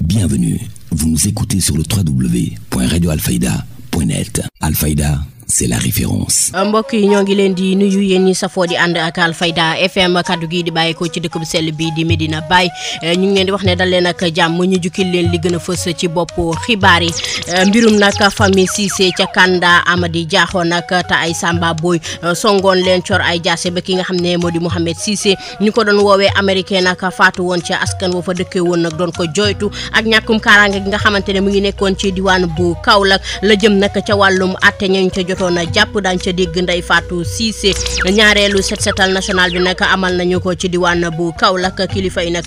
Bienvenue, vous nous écoutez sur le www.radioalfayda.net. Alfayda, c'est la référence. mbokk yi ñoo ngi leen di nuyu yéen ñi safoo di ànd ak Alfayda FM kaddu gi di bàyyeekoo ci dëkk bu sell bi di Medina Baye ñu ngi leen di wax ne dal leen ak jàmm ñu jukkil leen li gën a fës ci bopp xibaar yi mbirum nag famille Cissé ca Kanda Amady Diakho nag te ay Samba Boy songoon leen cor ay jaase ba ki nga xam ne moo di Mohamed Cissé ñu ko doon woowee américain nag faatu woon ca askan woo fa dëkkee woon nag doon ko joytu ak ñàkkum kaaraange gi nga xamante ne mu ngi nekkoon ci diwaan bu Kaolack la jëm nag ca wàllum atte ñañ ca jotoon a jàpp daañ ca dégg Ndeye Fatou Cissé ñaareelu set setal national bi nag amal nañu ko ci diwaan bu Kaolack kilifa yi nag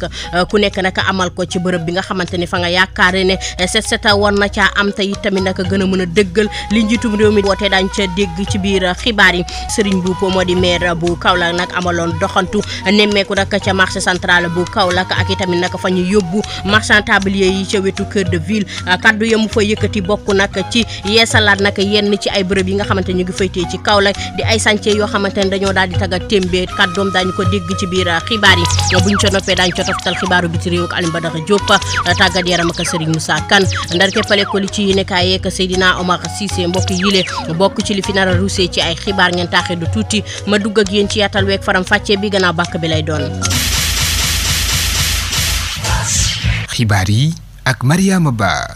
ku nekk nag amal ko ci bërëb bi nga xamante ne fa nga yaakaare ne set setal war na caa am te itamit nag gën a mën a dëggal li njiitum réew mi woote daañ ca dégg ci biir xibaar yi Serigne Mboup moo di maire bu Kaolack nag amaloon doxantu nemmeeku nag ca marché central bu Kaolack ak itamit nag fa ñu yóbbu marchand tablier yi ca wetu cœur de ville kaddu yamu fa yëkkati bokk nag ci yeesalaat nag yenn ci ay bërëb yi nga xamante ñu ngi faytee ci Kaolack di ay chantier yoo xamante ne dañoo daal di tagga témbee kàddoom daañu ko dégg ci biir xibaar yi buñ ca noppee daañu ca toftal xibaaru biti réew ak Alioune Badara Diop tàggat yaram ak Serigne Moussa Kane ndar keppale ko li ci yéenekaay yeeg Seydina Omar Cissé mbokk yile bokk ci li fi nar a ruusee ci ay xibaar ngeen taaxee du tuuti ma dugg ak yéen ci yaatal week faram fàccee bi gannaaw bàkk bi lay doon. xibaar yi ak Mariama Ba.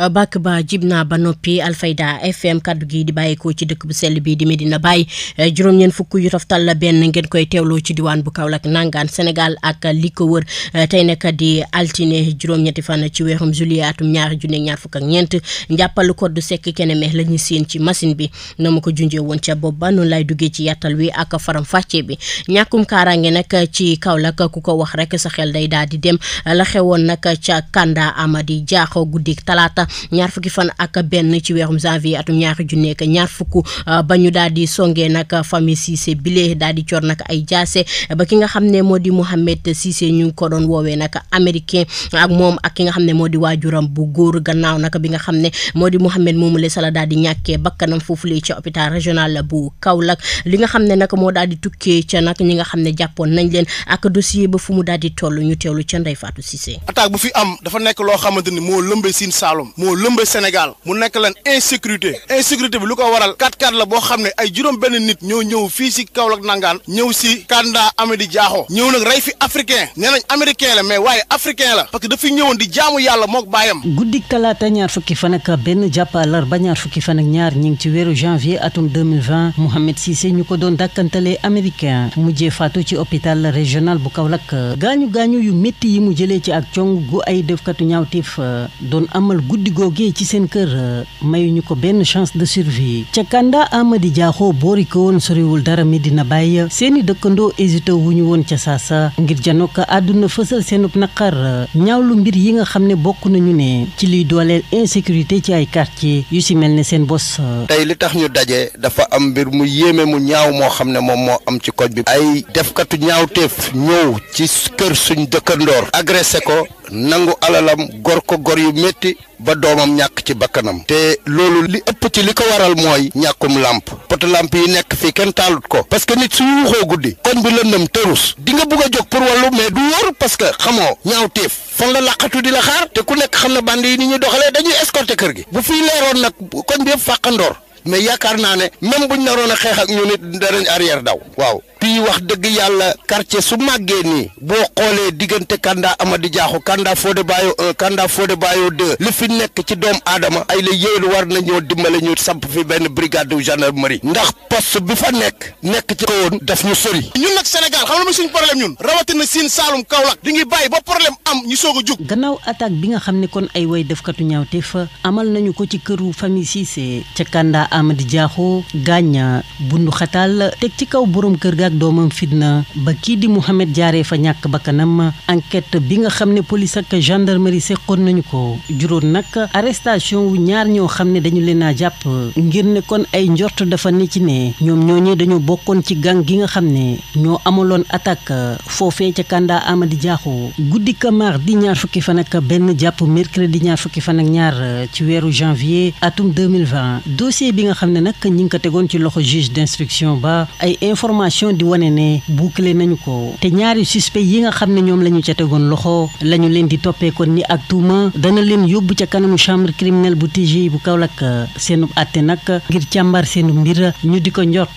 bàkk ba jib naa ba noppi Alfayda FM kaddu gi di bàyyeekoo ci dëkk bu sell bi di Medina Baye juróom-ñeent fukk yu toftal la benn ngeen koy teewloo ci diwaan bu Kaolack nangaan Sénégal ak li ko wër tey nag di altine juróom-ñetti fan ci weerum juillet atum 2024 njàppalu code sec Keneme la ñu séen ci machine bi na ma ko junjee woon ca bopp ba noonu lay duggee ci yàttal wi ak faram fàcce bi ñàkkum kaaraange nag ci Kaolack ku ko wax rek sa xel day daal di dem la xewoon nag ca Kanda Amady Diakho guddik talaata ñaar fukki fan ak benn ci weerum janvier atum 2024 ba ñu daal di songee nag famille Cissé bile daal di cor nag ay jaase ba ki nga xam ne moo di Mohamed Cissé ñu ngi ko doon woowee nag américain ak moom ak ki nga xam ne moo di waajuram bu góor gannaaw nag bi nga xam ne moo di Mohamed moomu la sala daal di ñàkkee bakkanam foofulee ci hôpital régional bu Kaolack li nga xam ne nag moo daal di tukkee ca nag ñi nga xam ne jàppoon nañ leen ak dossier ba fu mu daal di toll ñu teewlu ca Ndeye Fatou Cissé. attaque bu fi am dafa nekk loo xamante ni moo lëmbee Sine Saloum moo lëmbee Sénégal mu nekk lan insécurité bi lu ko waral 4-4 la boo xam ne ay juróom benn nit ñoo ñëw fii si Kaolack nangaan ñëw si Kanda Amady Diakho ñëw nag rey fi africain nee nañ américain la mais waaye africain la parce que dafa ñëwoon di jaamu yàlla mook baayam. guddik talaata ñaar fukki fan ak benn jàpp àllarba ñaar fukki fan ak ñaar ñu ngi ci weeru janvier atum 2020 Mohamed Cissé ñu ko doon dàkkantalee américain mujjee faatu ci hôpital régional bu Kaolack gaañu yu métti yi mu jëlee ci ak cong gu ay defkatu ñaawteef doon amal guddi googee ci seen kër mayuñu ko benn chance de survie ca Kanda Amady Diakho boori ko woon soriwul dara Medina Baye seeni dëkkandoo hésité wuñu woon ca saasa ngir janook àdduna fësal seenub naqar ñaawlu mbir yi nga xam ne bokk nañu ne ci liy dooleel insécurité ci ay quartier yu si mel ne seen bos. tey li tax ñu daje dafa am mbir mu yéeme mu ñaaw moo xam ne moom moo am ci koñ bi ay defkatu ñaawteef ñëw ci kër suñ dëkkandoor agressé ko nangu alalam gor ko gor yu métti ba doomam ñàkk ci bakkanam te loolu li ëpp ci li ko waral mooy ñàkkum làmp poto làmp yi nekk fii kenn taalut ko parce que nit suñu waxoo guddi koñ bi lëndëm tërus di nga bugg a jóg pour wàllu mais du wóor parce que xamoo ñaawteef fan la làqatu di la xaar te ku nekk xam na band yi ni ñuy doxalee dañuy escorter kër gi bu fii leeroon nag koñ bi yëpp fàqandoor mais yaakaar naa ne même buñ naroon a xeex ak ñu nit danañ arrière daw waaw fii wax dëgg yàlla quartier su màggee nii boo xoolee diggante Kanda Amady Diakho Kanda Fodé Bayo 1 Kanda Fodé Bayo 2 li fi nekk ci doom aadama ay la yéen war nañoo dimbale ñu samp fi benn brigade de gendarmerie ndax poste bi fa nekk ci kawoon daf ñu sori. ñun nag Sénégal xam nga mooy suñu problème ñun rawatina Sine Saloum Kaolack di ngi bàyyi ba problème am ñu soog a jug. gannaaw attaque bi nga xam ne kon ay way defkatu ñaawteef amal nañu ko ci këru famille Cissé ca Kanda Amady Diakho gaañ bundu xataal teg ci kaw borom kër ga ak doomam fitna ba kii di Mohamed jaaree fa ñàkk bakkanam enquête bi nga xam ne police ak gendarmerie seqoon nañu ko juróon nag arrestation wu ñaar ñoo xam ne dañu leen a jàpp ngir ne kon ay njort dafa ne ci ne ñoom ñooñee dañoo bokkoon ci gang gi nga xam ne ñoo amaloon attaque foofee ca Kanda Amady Diakho guddi ka mardi ñaar fukki fan ak benn jàpp mercredi ñaar fukki fan ak ñaar ci weeru janvier atum 2020 dossier bi nga xam ne nag ñi ngi ko tegoon ci loxo juge d'instruction ba ay information di wane ne bouclé nañu ko te ñaari suspect yi nga xam ne ñoom la ñu ca tegoon loxo la ñu leen di toppee kon ni ak tuuma dana leen yóbbu ca kanamu chambre criminelle bu TGI bu Kaolack seenu àtte nag ngir càmbar seenu mbir ñu di ko njort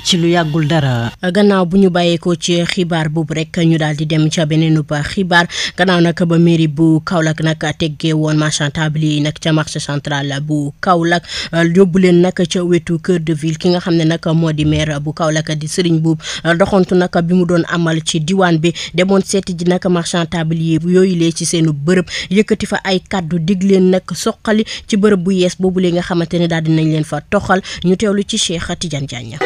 ci lu yàggul dara. gannaaw bu ñu bàyyeekoo ci xibaar boobu rek ñu daal di dem ca beneen xibaar gannaaw nag ba mairie bu Kaolack nag teggee woon marchand table yi nag ca marché central bu Kaolack yóbbu leen nag ca wetu cœur de ville ki nga xam ne nag moo di maire bu Kaolack di Serigne Mboup doxantu nag bi mu doon amal ci diwaan bi demoon seeti ji nag marchand table yi yooyu lee ci seenu bërëb yëkkati fa ay kaddu dig leen nag soqali ci bërëb bu yees boobu lee nga xamante ne daal dinañ leen fa toxal ñu teewlu ci Cheikh Tidiane Diagne.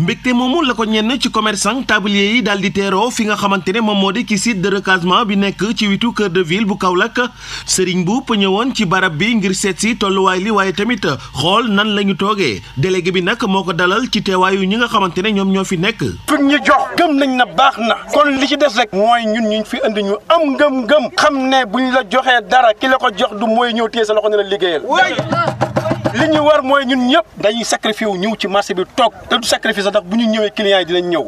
mbégte moomu la ko ñenn ci commerçant tablier yi daal di teeroo fi nga xamante ne moom moo di ci site de recasement bi nekk ci witu cœur de ville bu Kaolack Serigne Mboup ñëwoon ci barab bi ngir seet si tolluwaay li waaye tamit xool nan la ñu toogee délégué bi nag moo ko dalal ci teewaayu ñi nga xamante ne ñoom ñoo fi nekk. fi ñu jox gëm nañ na baax na kon li ci des rek mooy ñun ñu fi indi ñu am ngëm-ngëm xam ne buñ la joxee dara ki la ko jox du mooy ñëw téye sa loxo ne la liggéeyal. li ñu war mooy ñun ñëpp dañuy sacrifié wu ñëw ci marché bi toog te du sacrifice ndax bu ñu ñëwee clients yi dinañ ñëw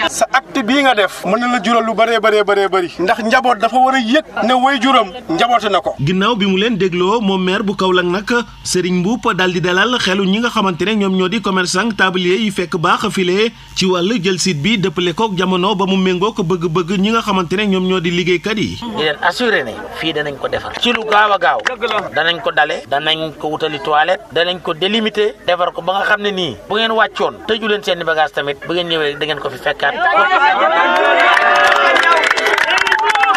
sa acte bii nga def mën na la jural lu bëree bëri ndax njaboot dafa war a yëg ne way juram njaboote na ko. ginnaaw bi mu leen dégloo moom maire bu Kaolack nag Serigne Mboup daal di dalal xelu ñi nga xamante ne ñoom ñoo di commerçant tablier yi fekk baax file ci wàll jël site bi dëppale kook jamono ba mu méngoo ko bëgg-bëgg ñi nga xamante ne ñoom ñoo di liggéeykat yi. di leen assuré ne fii danañ ko defar ci lu gaaw a gaaw danañ ko dale danañ ko wutali toilette danañ ko délimité defar ko ba nga xam ne nii bu ngeen wàccoon tëju leen seen bagage tamit bu ngeen ñëwee da ngeen ko fi fekkaat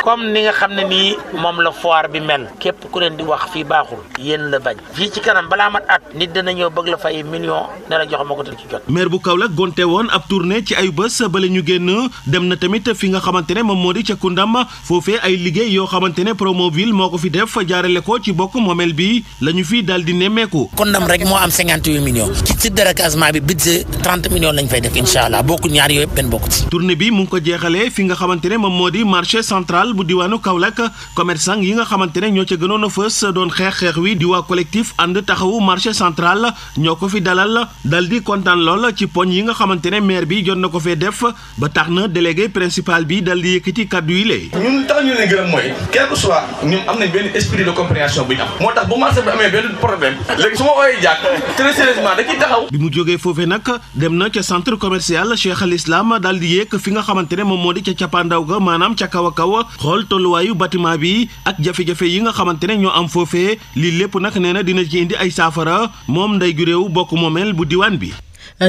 comme ni nga xam ne nii moom la foire bi mel képp ku leen di wax fii baaxul yéen la bañ fii ci kanam balaa mat at nit dana ñëw bëgg la fay million ne la jox ma ko te ci jot. maire bu Kaolack gonte woon ab tournée ci ay bés bala ñu génn dem na tamit fi nga xamante ne moom moo di ca Koundam foofee ay liggéey yoo xamante ne Promoville moo ko fi def jaarale ko ci bokk moomeel bi la ñu fi daal di nemmeeku. Koundam rek moo am 58 millions ci site de recasement bi budget 30 millions lañ fay def incha allah bokku ñaar yooyu yëpp benn bokku ci. tournée bi mu ngi ko jeexalee fi nga xamante ne moom moo di marché central bu diwaanu Kaolack commerçant yi nga xamante ne ñoo ca gënoon a fës doon xeex wi di waa collectif ànd taxawu marché central ñoo ko fi dalal dal di kontaan lool ci poñ yi nga xamante ne maire bi jot na ko fee def ba tax na délégué principal bi dal di yëkkati kaddu yi lee. ñun tax ñu leen gërëm mooy quel que soit ñun am nañ benn esprit de compréhension bu ñu am moo tax bu marché bi amee benn problème léegi su ma ooyee jàkk très sérieusement da ciy taxaw. bi mu jógee foofee nag dem na ca centre commercial Cheikh Al Islam dal di yéeg fi nga xamante ne moom moo di ca cappaandaw ga maanaam ca kaw a kaw xool tolluwaayu bâtiment bi ak jafe-jafe yi nga xamante ne ñoo am foofee lii lépp nag nee na dina ci indi ay saafara moom nday gu réew bokk moomeel bu diwaan bi.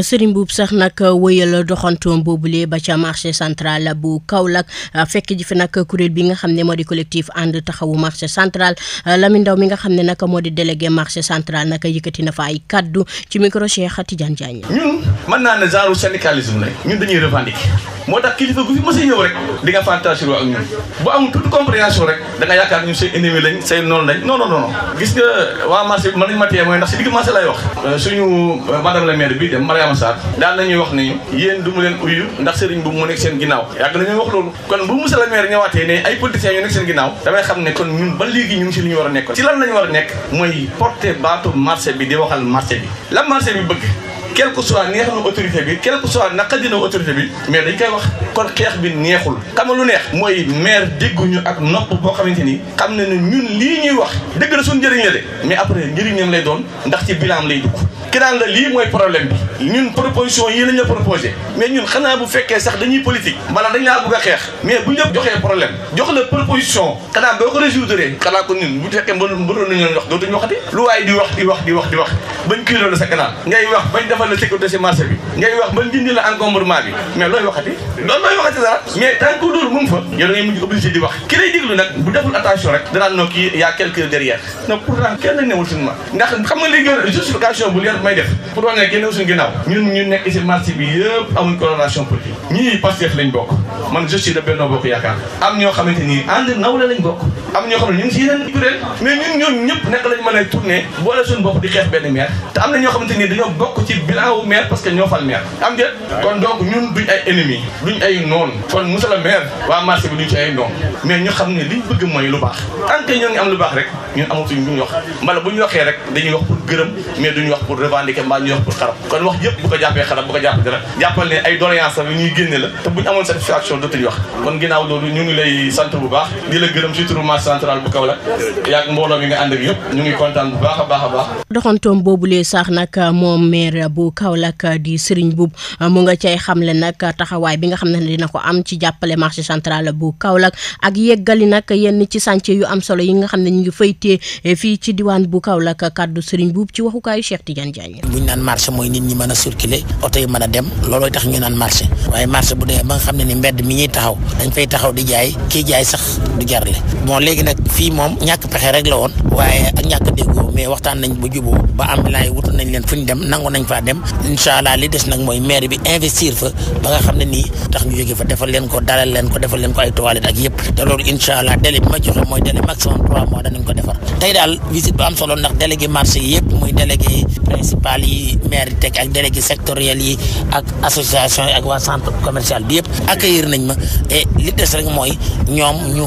Serigne Mboup sax nag wëyal doxantoom boobule ba ca marché central bu Kaolack fekk ji fi nag kuréel bi nga xam ne moo di collectif ànd taxawu marché central Lamine Ndaw mi nga xam ne nag moo di délégué marché central nag yëkkati na fa ay kaddu ci micro Cheikh Tidiane Diagne. ñun mën naa ne genre syndicalisme la ñun dañuy revendiquer moo tax kilifa gu fi mos a ñëw rek di nga fantasiro ak ñun bu amul toute compréhension rek da nga yaakaar ñun say ennemi lañ say noonu lañ non gis nga waa marché bi mën nañu ma témoin ndax si digg marché lay wax suñu madame la maire bi dem Mariama Sarr daal nañuy wax ne yéen du mu leen uyu ndax Serigne bu mu nekk seen ginnaaw yàgg nañuy wax loolu kon bu monsieur le maire ñëwaatee ne ay politiciens yu nekk seen ginnaaw damay xam ne kon ñun ba léegi ñu ngi si li ñu war a nekk ci lan lañu war a nekk mooy porter baatu marché bi di waxal marché bi la marché bi bëgg quel que soit neex na autorité bi quel que soit naqadi na autorité bi mais dañ koy wax kon xeex bi neexul xam nga lu neex mooy maire dégguñu ak nopp boo xamante ni xam ne ne ñun lii ñuy wax dëgg la suñu njëriñ la de mais après njëriñam lay doon ndax ci bilan lay dugg ki daan la lii mooy problème bi ñun proposition yi lañ la proposé mais ñun xanaa bu fekkee sax dañuy politique maanaam dañ laa bëgg a xeex mais bu ñëpp joxee problème jox la proposition xanaa boo ko résoudre xanaa ko ñun bu fekkee mënoon nañu leen wax dootuñu waxati lu waaye di wax bañ kii loolu sa canal ngay wax bañ defal la sécurité ci marché bi ngay wax bañ dindi la encombrement bi mais looy waxati dara mais tant que loolu mu ngi fa yow da ngay mujj obligé di wax ki lay déglu nag bu deful attention rek danaan noo kii y a quelqu'un derrière non pourtant kenn newul suñu ma ndax xam nga léegi justification bu leer may def pour wane ne génn suñu ginnaaw ñun ñu nekk ci marché bi yëpp amuñ coloration politique ñii Pastef lañ bokk man je suis de Benno Bokk Yaakaar am ñoo xamante ni ànd nawle lañ bokk am ñoo xam ne ñu ngi ci yeneen kuréel mais ñun ñooñu ñëpp nekk lañ mën a tourner boole suñu bopp di xeex benn maire te am na ñoo xamante ni dañoo bokk ci bilan wu maire parce que ñoo fal maire am ngeen kon donc ñun duñ ay ennemis duñ ay noon kon monsieur le maire waa marché bi duñ ci ay noon mais ñu xam ne liñ bëgg mooy lu baax tant que ñoo ngi am lu baax rek ñun amatuñ lu ñu wax mbala bu ñu waxee rek dañuy wax pour gërëm mais duñu wax pour revendiquer mbaa ñuy wax pour xarab kon wax yëpp bu ko jàppee xarab bu ko jàppee dara jàppal ne ay doléance la ñuy génne la te buñ amoon satisfaction dootuñu wax kon ginnaaw loolu ñu ngi lay sant bu baax di la gërëm ci turu marché central bu Kaolack yaag mbooloo mi nga ànd ak yëpp ñu ngi kontaan bu baax a baax a baax. doxantoom boobulee sax nag moom maire bu Kaolack di Serigne Mboup mu nga cay xamle nag taxawaay bi nga xam ne dina ko am ci jàppale marché central bu Kaolack ak yeggali nag yenn ci chantier yu am solo yi nga xam ne ñu ngi faytee fii ci diwaan bu Kaolack kaddu Serigne Mboup ci waxukaayu Cheikh Tidiane Diagne. buñ naan marché mooy nit ñi mën a circuler oto yi mën a dem loolooy tax ñu naan marché waaye marché bu dee ba nga xam ne ni mbedd mi ñuy taxaw dañ fay taxaw di jaay kii jaay sax du jarle bon léegi nag fii moom ñàkk pexe rek la woon waaye ak ñàkk déggoo mais waxtaan nañ ba juboo ba ambulant yi wutal nañ leen fu ñu dem nangu nañ faa dem incha allah li des nag mooy maire bi investir fa ba nga xam ne nii tax ñu jóge fa defal leen ko dalal leen ko defal leen ko ay toilettes ak yëpp te loolu incha allah délai bi ma joxe mooy délai maximum 3 mois danañ ko defar tey daal visite bu am solo ndax délégué marché yi yëpp muy délégué principal yi maire yi teg ak délégué sectoriel yi ak association yi ak waa centre commercial bi yëpp accueillir nañ ma et li des rek mooy ñoom ñu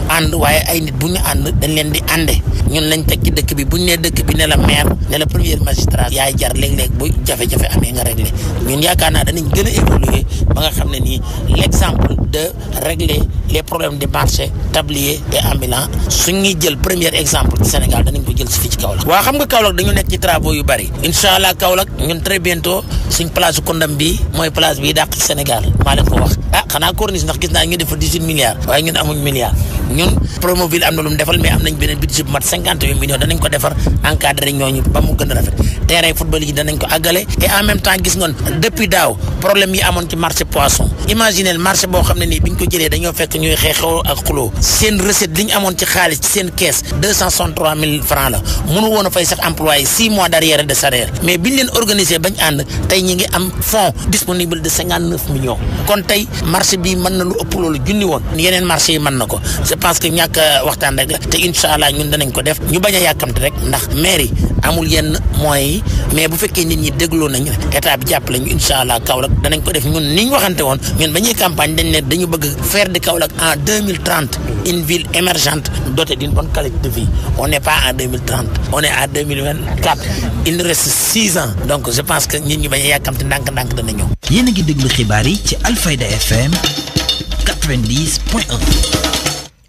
ànd waaye ay nit bu ñu ànd dañ leen di ànde ñun lañ teg ci dëkk bi buñ nee dëkk bi ne la maire ne la premier magistrat yaay jar léeg-léeg bu jafe-jafe amee nga réglé ñun yaakaar naa danañ gën a évoluer ba nga xam ne nii l'exemple de régler les problèmes des marchés tabliers et ambulants suñuy jël premier exemple ci Sénégal danañ ko jël si fii ci Kaolack waaw xam nga Kaolack dañu nekk ci travaux yu bari incha allah Kaolack ñun très bientôt suñ place Koundam bi mooy place bi dàq ci Sénégal maa leen ko wax xanaa corniche ndax gis naa ñu defal 18 milliards waaye ñun amuñ milliards ñun Promoville am na lu mu defal mais am nañ beneen budget bu mat 58 millions danañ ko defar encadré ñooñu ba mu gën a rafet terrain football yi danañ ko àggale et en même temps gis ngoon depuis daaw problème yi amoon ci marché poisson imaginez marché boo xam ne nii biñ ko jëlee dañoo fekk ñuy xeexoo ak xuloo seen recette li ñu amoon ci xaalis ci seen caisse 263 000 francs la mënu woon a fay sax employé 6 mois d'arriéré de salaire mais biñ leen organisé bañ ànd tey ñi ngi am fonds disponible de 59 millions kon tey marché bi mën na lu ëpp loolu junni woon yeneen marché yi mën na ko je pense que ñàkk waxtaan rek la te incha allah ñun danañ ko def ñu bañ a yàkkamte rek ndax mairie amul yenn moyens yi mais bu fekkee nit ñi dégloo nañ état bi jàppale ñu incha allah Kaolack danañ ko def ñun ni ñu waxante woon ñun ba ñuy campagne dañ ne dañu bëgg faire de Kaolack en 2030 une ville émergente dotée d'une bonne qualité de vie on n'est pas en 2030 on est à 2024 il nous reste 6 ans donc je pense que nit ñi bañ a yàkkamte ndànk-ndànk dana ñëw. yéen a ngi déglu xibaar yi ci Alfayda FM 90.1.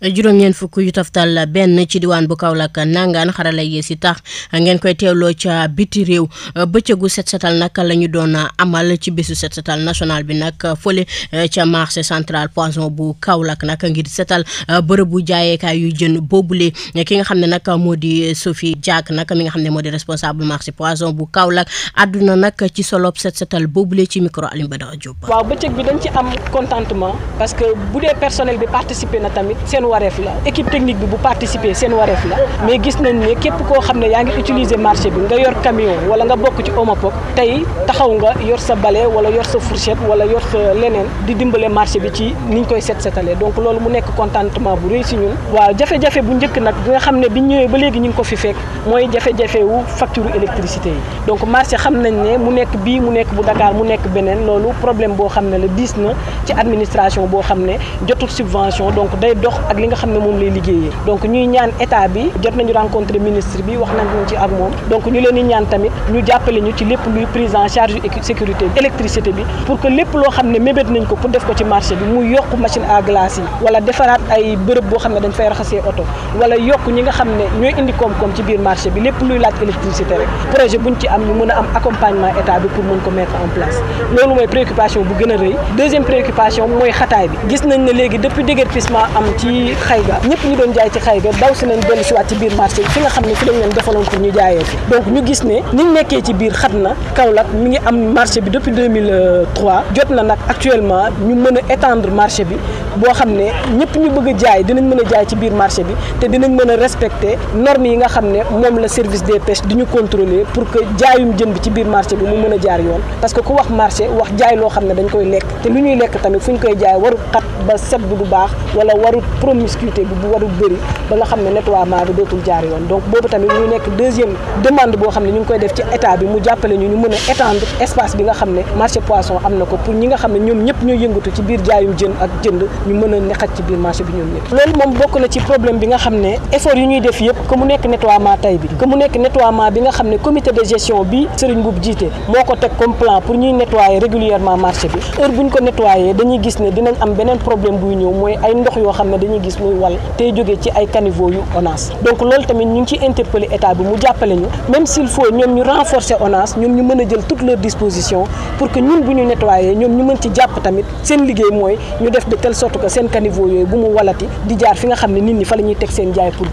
juróom-ñeent fukk yu toftal benn ci diwaan bu Kaolack nangaan xarala yi si tax ngeen koy teewloo ca biti réew bëccëgu set setal nag la ñu doon amal ci bésu set setal national bi nag fële ca marché central poisson bu Kaolack nag ngir setal bërëbu jaayeekaay yu jën boobule ki nga xam ne nag moo di Sophie Diak nag mi nga xam ne moo di responsable marché poisson bu Kaolack àdduna nag ci solob set setal boobule ci micro Alim Badara Diop. waaw bëccëg bi dañ ci am contentement parce que bu dee personnel bi participer na tamit seen wareef la équipe technique bi bu participer seen wareef la mais gis nañ ne képp koo xam ne yaa ngi utiliser marché bi nga yor camion wala nga bokk ci Omapok tey taxaw nga yor sa balai wala yor sa fourchette wala yor sa leneen di dimbale marché bi ci niñ koy set setalee donc loolu mu nekk contentement bu rëy si ñun. waaw jafe-jafe bu njëkk nag bi nga xam ne biñ ñëwee ba léegi ñu ngi ko fi fekk mooy jafe-jafe wu facture électricité yi donc marché xam nañ ne mu nekk bii mu nekk bu Dakar mu nekk beneen loolu problème boo xam ne la diis na ci administration boo xam ne jotul subvention donc day dox ak li nga xam ne moom lay liggéeyee donc ñuy ñaan état bi jot nañu rencontrer ministre bi wax nañu ci ak moom donc ñu leen di ñaan tamit ñu jàppale ñu ci lépp luy prise en charge sécurité électricité bi pour que lépp loo xam ne mébét nañ ko pour def ko ci marché bi mu yokk machine à glace yi wala defaraat ay bërëb boo xam ne dañ fay raxasee oto wala yokk ñi nga xam ne ñooy indi koom-koom ci biir marché bi lépp luy laaj électricité rek projet buñ ci am ñu mën a am accompagnement état bi pour mën ko mettre en place loolu mooy préoccupation bu gën a rëy deuxième préoccupation mooy xataay bi gis nañ ne léegi depuis déguerpissement am ci ci xayga ñëpp ñu doon jaay ci xayga daw si nañ dellu si waat ci biir marché bi fi nga xam ne fi lañ leen defaloon pour ñu jaayee fi donc ñu gis ne niñ nekkee ci biir xat na Kaolack mi ngi am marché bi depuis 2003 jot na nag actuellement ñu mën a étendre marché bi boo xam ne ñëpp ñu bëgg a jaay dinañ mën a jaay ci biir marché bi te dinañ mën a respecter normes yi nga xam ne moom la service des pêches di ñu contrôler pour que jaayum jën bi ci biir marché bi mu mën a jaar yoon parce que ku wax marché wax jaay loo xam ne dañ koy lekk te lu ñuy lekk tamit fu ñu koy jaay warut xat ba set bi du baax wala warut promiscuité bi bu warut bëri ba nga xam ne nettoiement bi dootul jaar yoon donc boobu tamit ñu nekk deuxième demande boo xam ne ñu ngi koy def ci état bi mu jàppale ñu mën a étendre espace bi nga xam ne marché poisson am na ko pour ñi nga xam ne ñoom ñëpp ñoo yëngatu ci biir jaayum jën ak jënd ñu mën a nexat ci biir marché bi ñoom ñëpp loolu moom bokk na ci problème bi nga xam ne effort yu ñuy def yëpp que mu nekk nettoiement tay bi que mu nekk nettoiement bi nga xam ne comité de gestion bi Serigne Mboup jiite moo ko teg comme plan pour ñuy nettoyer régulièrement marché bi heure bu ñu ko nettoyer dañuy gis ne dinañ am beneen problème buy ñëw mooy ay ndox yoo xam ne dañuy gis muy wal tey jógee ci ay caniveau yu ONAS donc loolu tamit ñu ngi ciy interpeller état bi mu jàppale ñu même s'il faut ñoom ñu renforcer ONAS ñoom ñu mën a jël toutes leurs dispositions pour que ñun bu ñu nettoyer ñoom ñu mën ci jàpp tamit seen liggéey mooy ñu def de telle sorte que seen caniveau yooyu bu mu walati di jaar fi nga xam ne nit ñi fa la ñuy teg seen jaay pour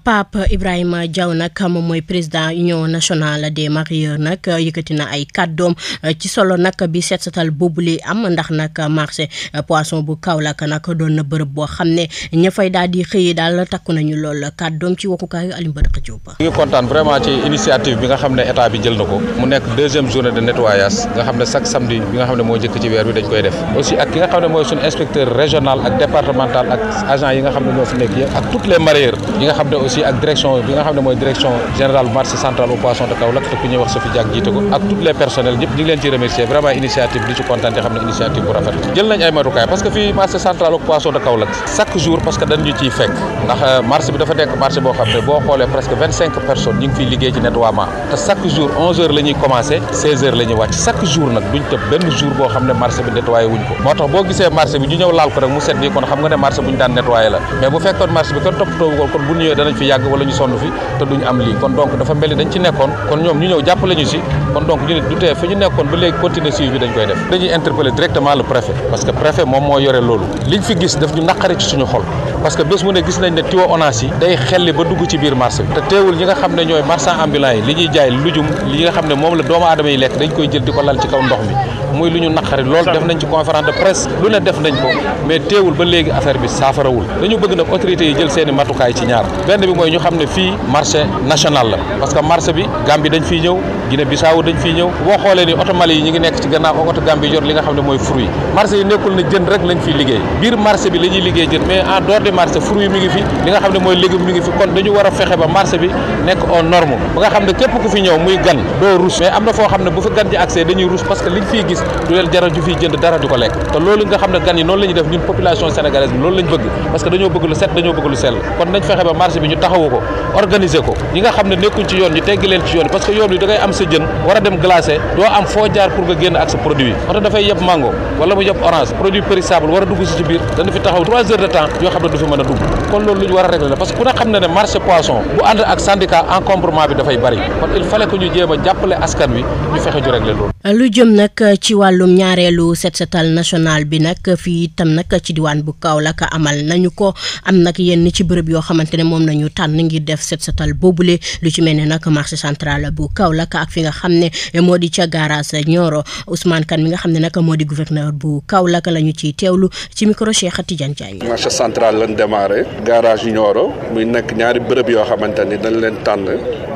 Pape Ibrahima Diaw nag moom mooy président union nationale des mareyeurs nag yëkkati na ay kàddoom ci solo nag bi set setal boobule am ndax nag marché poisson bu Kaolack nag doon na bërëb boo xam ne ña fay daal di xëyee daal takku nañu lool kàddoom ci waxukaayu Alioune Badara Diop. ñu ngi kontaan vraiment ci initiative bi nga xam ne état bi jël na ko mu nekk deuxième journée de nettoyage nga xam ne chaque samedi bi nga xam ne moo jëkk ci weer bi dañ koy def aussi ak ki nga xam ne mooy suñu inspecteur régional ak départemental ak agent yi nga xam ne ñoo fi nekk yëpp ak toutes les mareyeurs yi nga xam ne aussi ak direction bi nga xam ne mooy direction générale marché central au poisson de Kaolack te ku ñuy wax Sophie Diak jiite ko ak toutes les personnels ñëpp ñu ngi leen ci remercier vraiment initiative di ci kontaan te xam ne initiative bu rafet jël nañ ay matukaay parce que fii marché central au poisson de Kaolack chaque jour parce que dañ ñu ciy fekk ndax marché bi dafa nekk marché boo xam ne boo xoolee presque 25 personnes ñu ngi fiy liggéey ci nettoiement te chaque jour 11h la ñuy commencé 16h la ñuy wàcc chaque jour nag duñ tëb benn jour boo xam ne marché bi nettoyé wuñ ko moo tax boo gisee marché bi ñu ñëw laal ko rek mu set nii kon xam nga ne marché bu ñu daan nettoyé la mais bu fekkoon marché bi kenn toppatoo ko kon bu ñëwee danañ fi yàgg wala ñu sonn fi te duñ am lii kon donc dafa mel ni dañ ci nekkoon kon ñoom ñu ñëw jàppale ñu si kon donc ñu ne du tee fi ñu nekkoon ba léegi continuer suivi bi dañ koy def dañuy interpeller directement le préfet parce que préfet moom moo yore loolu liñ fi gis daf ñu naqari ci suñu xol parce que bés mu ne gis nañ ne tuyau ONAS yi day xelli ba dugg ci biir marché bi te teewul ñi nga xam ne ñooy marchand ambulant yi li ñuy jaay lujum li nga xam ne moom la doomu aadama yi lekk dañ koy jël di ko lal ci kaw ndox mi muy lu ñu naqari loolu def nañ ci conférence de presse lu ne def nañ ko mais teewul ba léegi affaire bi saafarawul dañu bëgg nag autorités yi jël seeni matukaay ci ñaar benn bi mooy ñu xam ne fii marché national la parce que marché bi Gambie dañ fiy ñëw Guinée Bissau dañ fiy ñëw boo xoolee ni oto Mali yi ñu ngi nekk ci gannaaw ak oto Gambie yor li nga xam ne mooy fruit marché yi nekkul na jën rek lañ fiy liggéey biir marché bi la ñuy liggéey jën mais en dehors de marché fruit mi ngi fi li nga xam ne mooy légume mi ngi fi kon dañu war a fexe ba marché bi nekk aux normes ba nga xam ne képp ku fi ñëw muy gan doo rus mais am na foo xam ne bu fi gan ji accès dañuy rus parce que liñ fiy gis du leen jaral ju fiy jënd dara di ko lekk te loolu nga xam ne gan yi noonu la ñuy def ñun population sénégalaise bi loolu lañ bëgg parce que dañoo bëgg lu set dañoo bëgg lu sell kon nañ fexe ba marché bi ñu taxawu ko organiser ko ñi nga xam ne nekkuñ ci yoon ñu teggi leen ci yoon parce que yoon wi da ngay am sa jën war a dem glacé doo am foo jaar pour nga génn ak sa produit oto dafay yeb mango wala mu yeb orange produit périssable war a dugg si ci biir dana fi taxaw 3 heures de temps yoo xam ne du fi mën a dugg kon loolu lu ñu war a régler la parce que ku ne xam ne ne marché poisson bu ànd ak syndicat encombrement bi dafay bari kon il fallait que ñu jéem a jàppale askan wi ñu fexe ju régler loolu. lu jëm nag ci wàllum ñaareelu set setal national bi nag fii itam nag ci diwaan bu Kaolack amal nañu ko am nag yenn ci bërëb yoo xamante ne moom nañu tànn ngir def set setal boobule lu ci mel ne nag marché central bu Kaolack ak fi nga xam ne moo di ca garage Nioro Ousmane Kane mi nga xam ne nag moo di gouverneur bu Kaolack la ñu ciy teewlu ci micro Cheikh Tidiane Diagne. marché central lañ démarré garage Nioro muy nekk ñaari bërëb yoo xamante ni dañ leen tànn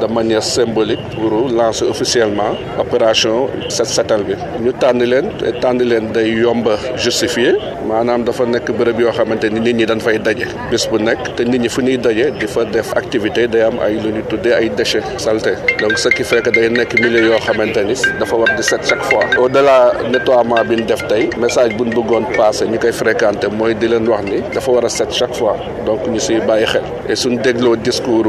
de manière symbolique pour lancer officiellement opération set setal bi ñu tànn leen day yomb justifier maanaam dafa nekk bërëb yoo xamante ni nit ñi dañ fay daje bés bu nekk te nit ñi fu ñuy daje di fa def activité day am ay lu ñu tuddee ay déchets saletés donc ce qui fait que day nekk milieu yoo xamante ni dafa war di set chaque fois au delà nettoiement bi ñu def tey message bu ñu bëggoon passé ñu koy fréquenter mooy di leen wax ni dafa war a set chaque fois donc ñu siy bàyyi xel et suñ dégloo discours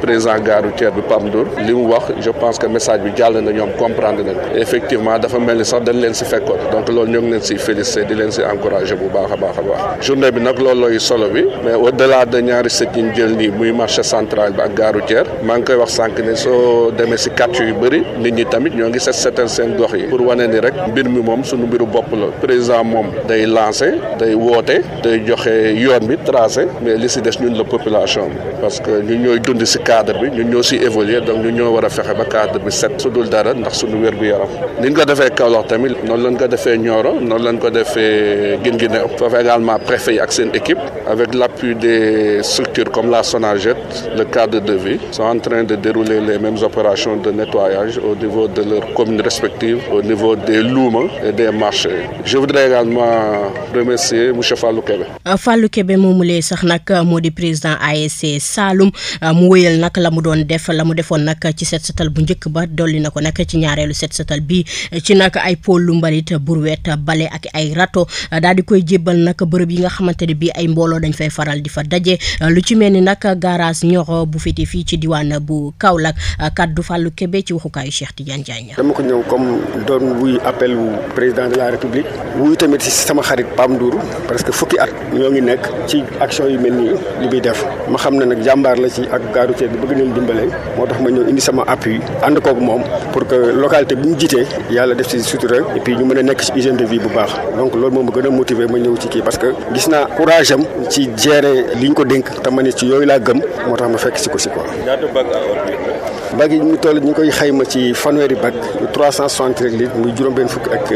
président gare routière bi Pape Ndour li mu wax je pense que message bi jàll na ñoom comprendre nañ effectivement dafa mel ni sax dañ leen si fekkoon donc loolu ñoo ngi leen si félicité di leen si encouragé bu baax a baax journée bi nag loolu looy solo bi mais au delà de ñaari sët yi ñu jël nii muy marché central bi ak gare routière maa ngi koy wax sànq ne soo demee si quartier yu bëri nit ñi tamit ñoo ngi setal seen gox yi pour wane ni rek mbir mi moom suñu mbiru bopp la président moom day lancé day woote day joxe yoon bi tracé mais li si des ñun la population bi parce que ñun ñooy dund si cadre bi ñun ñoo si évoluer donc ñun ñoo war a fexe ba cadre bi set su dul dara ndax suñu wér-gu-yaram ni ñu ko defee Kaolack tamit noonu lañ ko defee Nioro noonu lañ ko defee Guinguinéo foofu également préfet yi ak seen équipe avec l'appui des structures comme la Sonaged le cadre de vie sont en train de dérouler les mêmes opérations de nettoyage au niveau de leurs communes respectives au niveau des luuma et des marchés. Je voudrais également remercier monsieur Fallou Kébé. Fallou Kébé moomulee sax nag moo di président ASC Saloum mu wéyal nag la mu doon def la mu defoon nag ci set setal bu njëkk ba dolli na ko nag ci ñaareelu set setal bi ci nag ay pôlu mbalit brouette bale ak ay râteau daal di koy jébbal nag bërëb yi nga xamante ne bii ay mbooloo dañ fay faral di fa daje lu ci mel ni nag garage Nioro bu féete fii ci diwaan bu Kaolack kaddu Fallou Kébé ci waxukaayu Cheikh Tidiane Diagne. dama ko ñëw comme doon wuy appel wu président de la République wuy tamit si sama xarit Pam Ndour parce que fukki at ñoo ngi nekk ci action yu mel nii li muy def ma xam ne nag jàmbaar la ci ak gare routière bi bëgg nañ dimbale moo tax ma ñëw indi sama appui ànd koog moom pour que localité bi mu jiitee yàlla def ci sutura et puis ñu mën a nekk ci hygiène de vie bu baax donc loolu moom ma gën a motiver ma ñëw ci kii parce que gis naa courage am ci gérer li ñu ko dénk te ma ne ci yooyu laa gëm moo tax ma fekk si ko si quoi. ñaata bag à ordures. bag yi ñu toll ñu koy xayma ci fanweeri bag 360 litres muy juróom-benn fukk ak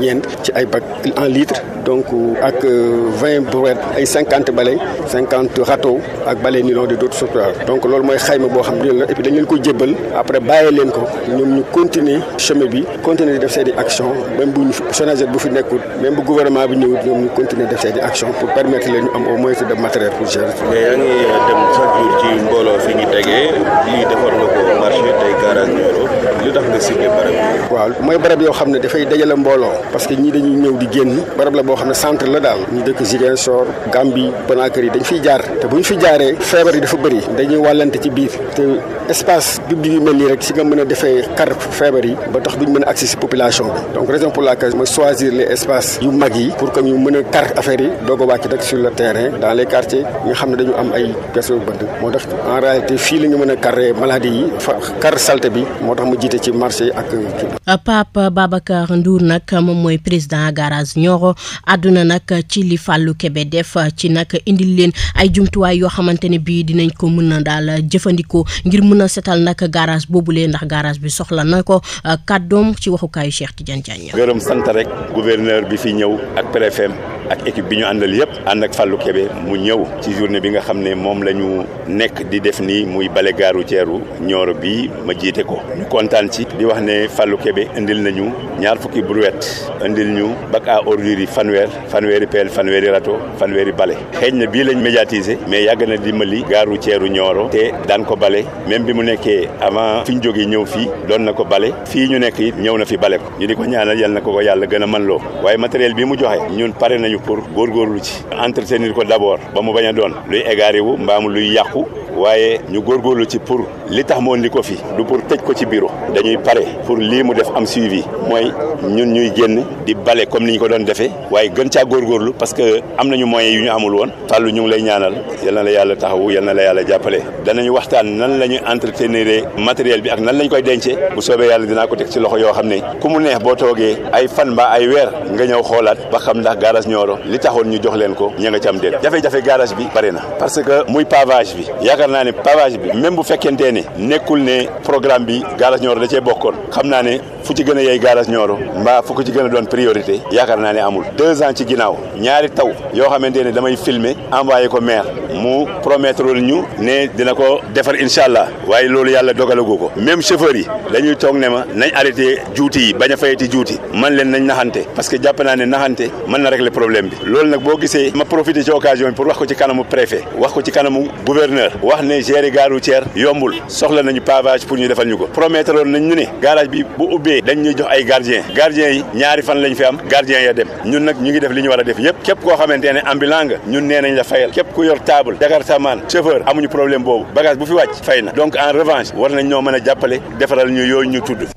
ñeent ci ay bag en litre donc ak 20 brouettes ay 50 balais 50 râteaux ak balais nylon de d'autres sortes donc loolu mooy xayma boo xam ne et puis dañ leen ko jébbal après bàyyee leen ko ñoom ñu continuer chemin bi continuer di def seen i action même bu ñu Sonaged bu fi nekkul même bu gouvernement bi ñëwut ñoom ñu continuer def seen i action pour permettre leen ñu am au moins de matériel pour gérer. mais yaa ngi dem chaque jour ci mbooloo fi ñu tegee lii defar nga ko marché tey garage Nioro lu tax nga ciblé barab yi. waaw mooy barab yoo xam ne dafay dajale mbooloo parce que ñii dañuy ñëw di génn barab la boo xam ne centre la daal ñu dëkk Ziguinchor Gambie Conakry dañ fiy jaar te bu ñu fi jaaree feebar yi dafa bëri dañuy wàllante ci biir te espace public yu mel nii rek si nga mën a defee kar feebar yi ba tax duñ mën a accès si population bi donc raison pour laquelle mooy choisir les espaces yu mag yi pour que ñu mën a kar affaire yi doog a wàcc rek sur le terrain dans les quartiers yi nga xam ne dañu am ay personnes yu bënd moo tax en réalité fii la ñu mën a carré maladie yi kar salte bi moo tax mu jiite ci marché ak Pape Babacar Ndour nag moom mooy président garage Nioro àdduna nag ci li Fallou Kébé def ci nag indil leen ay jumtuwaay yoo xamante ne bii dinañ ko mën a daal jëfandikoo ngir mën a setal nag garage boobulee ndax garage bi soxla na ko kàddoom ci waxukaayu Cheikh Tidiane Diagne. gërëm sant rek gouverneur bi fi ñëw ak préfet ak équipe bi ñu àndal yëpp ànd ak Fallou Kébé mu ñëw ci journée bi nga xam ne moom la ñu nekk di def nii muy bale gare routière Nioro bi ma jiite ko ñu kontaan ci di wax ne Fallou Kébé indil nañu ñaar fukki brouette indil ñu bac à ordures yi fanweeri pelle fanweeri râteau fanweeri bale xëy na bii lañ médiatiser mais yàgg na dimbali gare routière Nioro te daan ko bale même bi mu nekkee avant fi ñu jógee ñëw fii doon na ko bale fii ñu nekk it ñëw na fi bale ko ñu di ko ñaanal yal na ko yàlla gën a mën loo waaye matériel bi mu joxe ñun pare nañu pour góorgóorlu ci entretenir ko d'abord ba mu bañ a doon luy égaré wu mbaamu luy yàqu waaye ñu góorgóorlu ci pour li tax moo indi ko fi du pour tëj ko ci bureau dañuy pare pour lii mu def am suivi mooy ñun ñuy génn di bale comme ni ñu ko doon defee waaye gën caa góorgóorlu parce que am nañu moyens yu ñu amul woon Fallou ñu ngi lay ñaanal yal na la yàlla taxawu yal na la yàlla jàppale danañu waxtaan nan la ñuy entretenir matériel bi ak nan lañ koy dencee bu soobee yàlla dinaa ko teg ci loxo yoo xam ne ku mu neex boo toogee ay fan mbaa ay weer nga ñëw xoolaat ba xam ndax garage Nioro li taxoon ñu jox leen ko ña nga ci am déet jafe-jafe garage bi bari na parce que muy pavage bi yaakaar naa ne pavage bi même bu fekkentee ne nekkul ne programme bi garage Nioro da cee bokkoon xam naa ne fu ci gën a yey garage Nioro mbaa fu ko ci gën a doon priorité yaakaar naa ne amul 2 ans ci ginnaaw ñaari taw yoo xamante ne damay filmer envoyé ko maire mu promettre ñu ne dina ko defar incha allah waaye loolu yàlla dogalagu ko même chauffeur yi dañuy toog ne ma nañ arrêté juuti yi bañ a fayati juuti man leen nañ naxante parce que jàpp naa ne naxante mën na régler problème bi loolu nag boo gisee ma profité ci occasion bi pour wax ko ci kanamu préfet wax ko ci kanamu gouverneur wax ne gérer gare routière yombul soxla nañu pavage pour ñu defal ñu ko promettre nañ ñu ne garage bi bu ubbee dañ ñuy jox ay gardien yi ñaari fan lañ fi am gardien ya dem ñun nag ñu ngi def li ñu war a def yëpp képp koo xamante ne ambulant nga ñun nee nañ la fayal képp ku yor table jakartaman chauffeur amuñu problème boobu bagage bu fi wàcc fay na donc en revanche war nañ ñoo mën a jàppale defaral ñu yooyu ñu tudd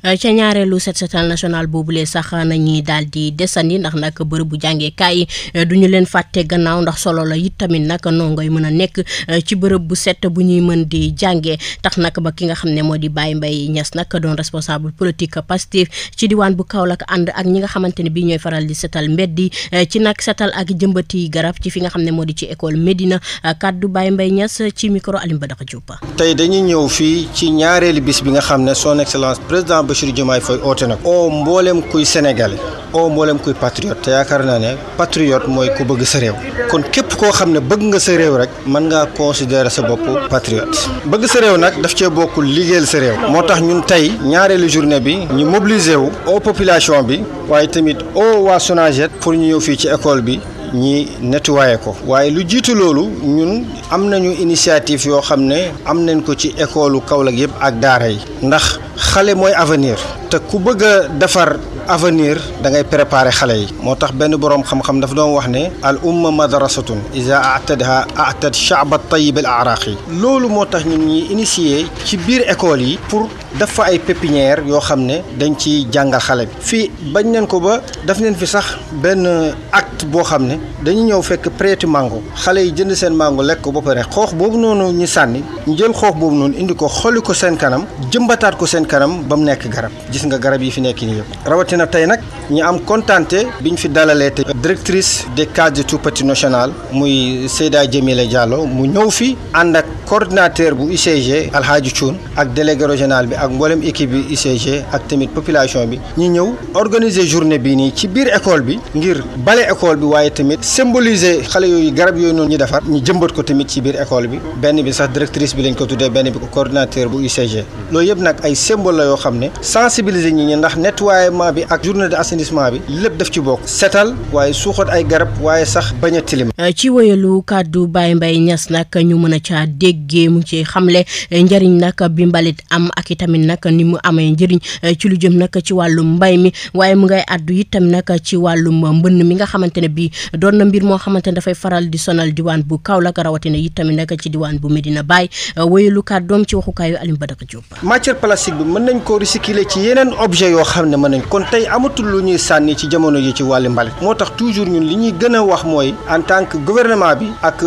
ca ñaareelu set setal national boobule sax nañuy daal di desandi ndax nag bërëbu jàngeekaay yi du ñu leen fàtte gannaaw ndax solo la it tamit nag ndongo yi mën a nekk ci bërëb bu set bu ñuy mën di jàngee tax nag ba ki nga xam ne moo di Baye Mbaye Niass nag doon responsable politique Pastef ci diwaan bu Kaolack ànd ak ñi nga xamante ne bii ñooy faral di setal mbeddi ci nag setal ak jëmbati garab ci fi nga xam ne moo di ci école Médina kaddu Baye Mbaye Niass ci micro Alim Badara Diop. tey dañuy ñëw fii ci ñaareelu bis bi nga xam ne son excellence président Bassirou Diomaye Faye oote na ko mboolem kuy sénégalais mboolem kuy patriote te yaakaar naa ne patriote mooy ku bëgg sa réew kon képp koo xam ne bëgg nga sa réew rek mën ngaa considérer sa bopp patriote bëgg sa réew nag daf cee bokkul liggéeyal sa réew moo tax ñun tey ñaareelu journée bi ñu mobiliser wu au population bi waaye tamit au waa SONAGED pour ñu ñëw fii ci école bi ñi nettoyé ko waaye lu jiitu loolu ñun am nañu initiative yoo xam ne am nañ ko ci école Kaolack yëpp ak daara yi ndax xale mooy avenir te ku bëgg a defar avenir da ngay préparer xale yi moo tax benn boroom xam-xam dafa doon wax ne al umma madrasatun iza atadha atad sha'ba tayyib al araqi loolu moo tax ñun ñi initier ci biir école yi pour def fa ay pépinière yoo xam ne dañ ci jàngal xale bi fii bañ nañ ko ba def nañ fi sax benn acte boo xam ne dañu ñëw fekk prêti mango xale yi jënd seen mango lekk ko ba pare xoox boobu noonu ñu sànni ñu jël xoox boobu noonu indi ko xolli ko seen kanam jëmbataat ko seen kanam ba mu nekk garab gis nga garab yi fi nekk nii yëpp rawatina tey nag ñu am kontante biñ fi dalalee te directrice des cases de tout petit national muy Seyda Djemile Diallo mu ñëw fi ànd ak coordinateur bu UCG Alhaji Thioune ak délégué régional bi ak mboolem équipe bi UCG ak tamit population bi ñu ñëw organiser journée bii nii ci biir école bi ngir bale école bi waaye tamit symboliser xale yooyu garab yooyu noonu ñu defar ñu jëmbat ko tamit ci biir école bi benn bi sax directrice bi lañ ko tuddee benn bi ko coordinateur bu UCG loolu yëpp nag ay symbole la yoo xam ne sensibiliser ñi ñi ndax nettoiement bi ak journée de assainissement bi lépp daf ci bokk setal waaye suuxat ay garab waaye sax bañ a tilim. ci wéyalu kàddu Baye Mbaye Niass nag ñu mën a caa déggee mu ci xamle njëriñ nag bi mbalit am ak itamit nag ni mu amee njëriñ ci lu jëm nag ci wàllum mbay mi waaye mu ngay addu itam nag ci wàllum mbënn mi nga xamante ne bii doon na mbir moo xamante ne dafay faral di sonal diwaan bu Kaolack rawatina itamit nag ci diwaan bu Medina Baye wéyalu kàddoom ci waxukaayu Alim Badara Diop. matière plastique bi mën nañ ko recycler ci yeneen objet yoo xam ne mën nañ kon tey amatul lu ñuy sànni ci jamono yi ci wàllu mbalit moo tax toujours ñun li ñuy gën a wax mooy en tant que gouvernement bi ak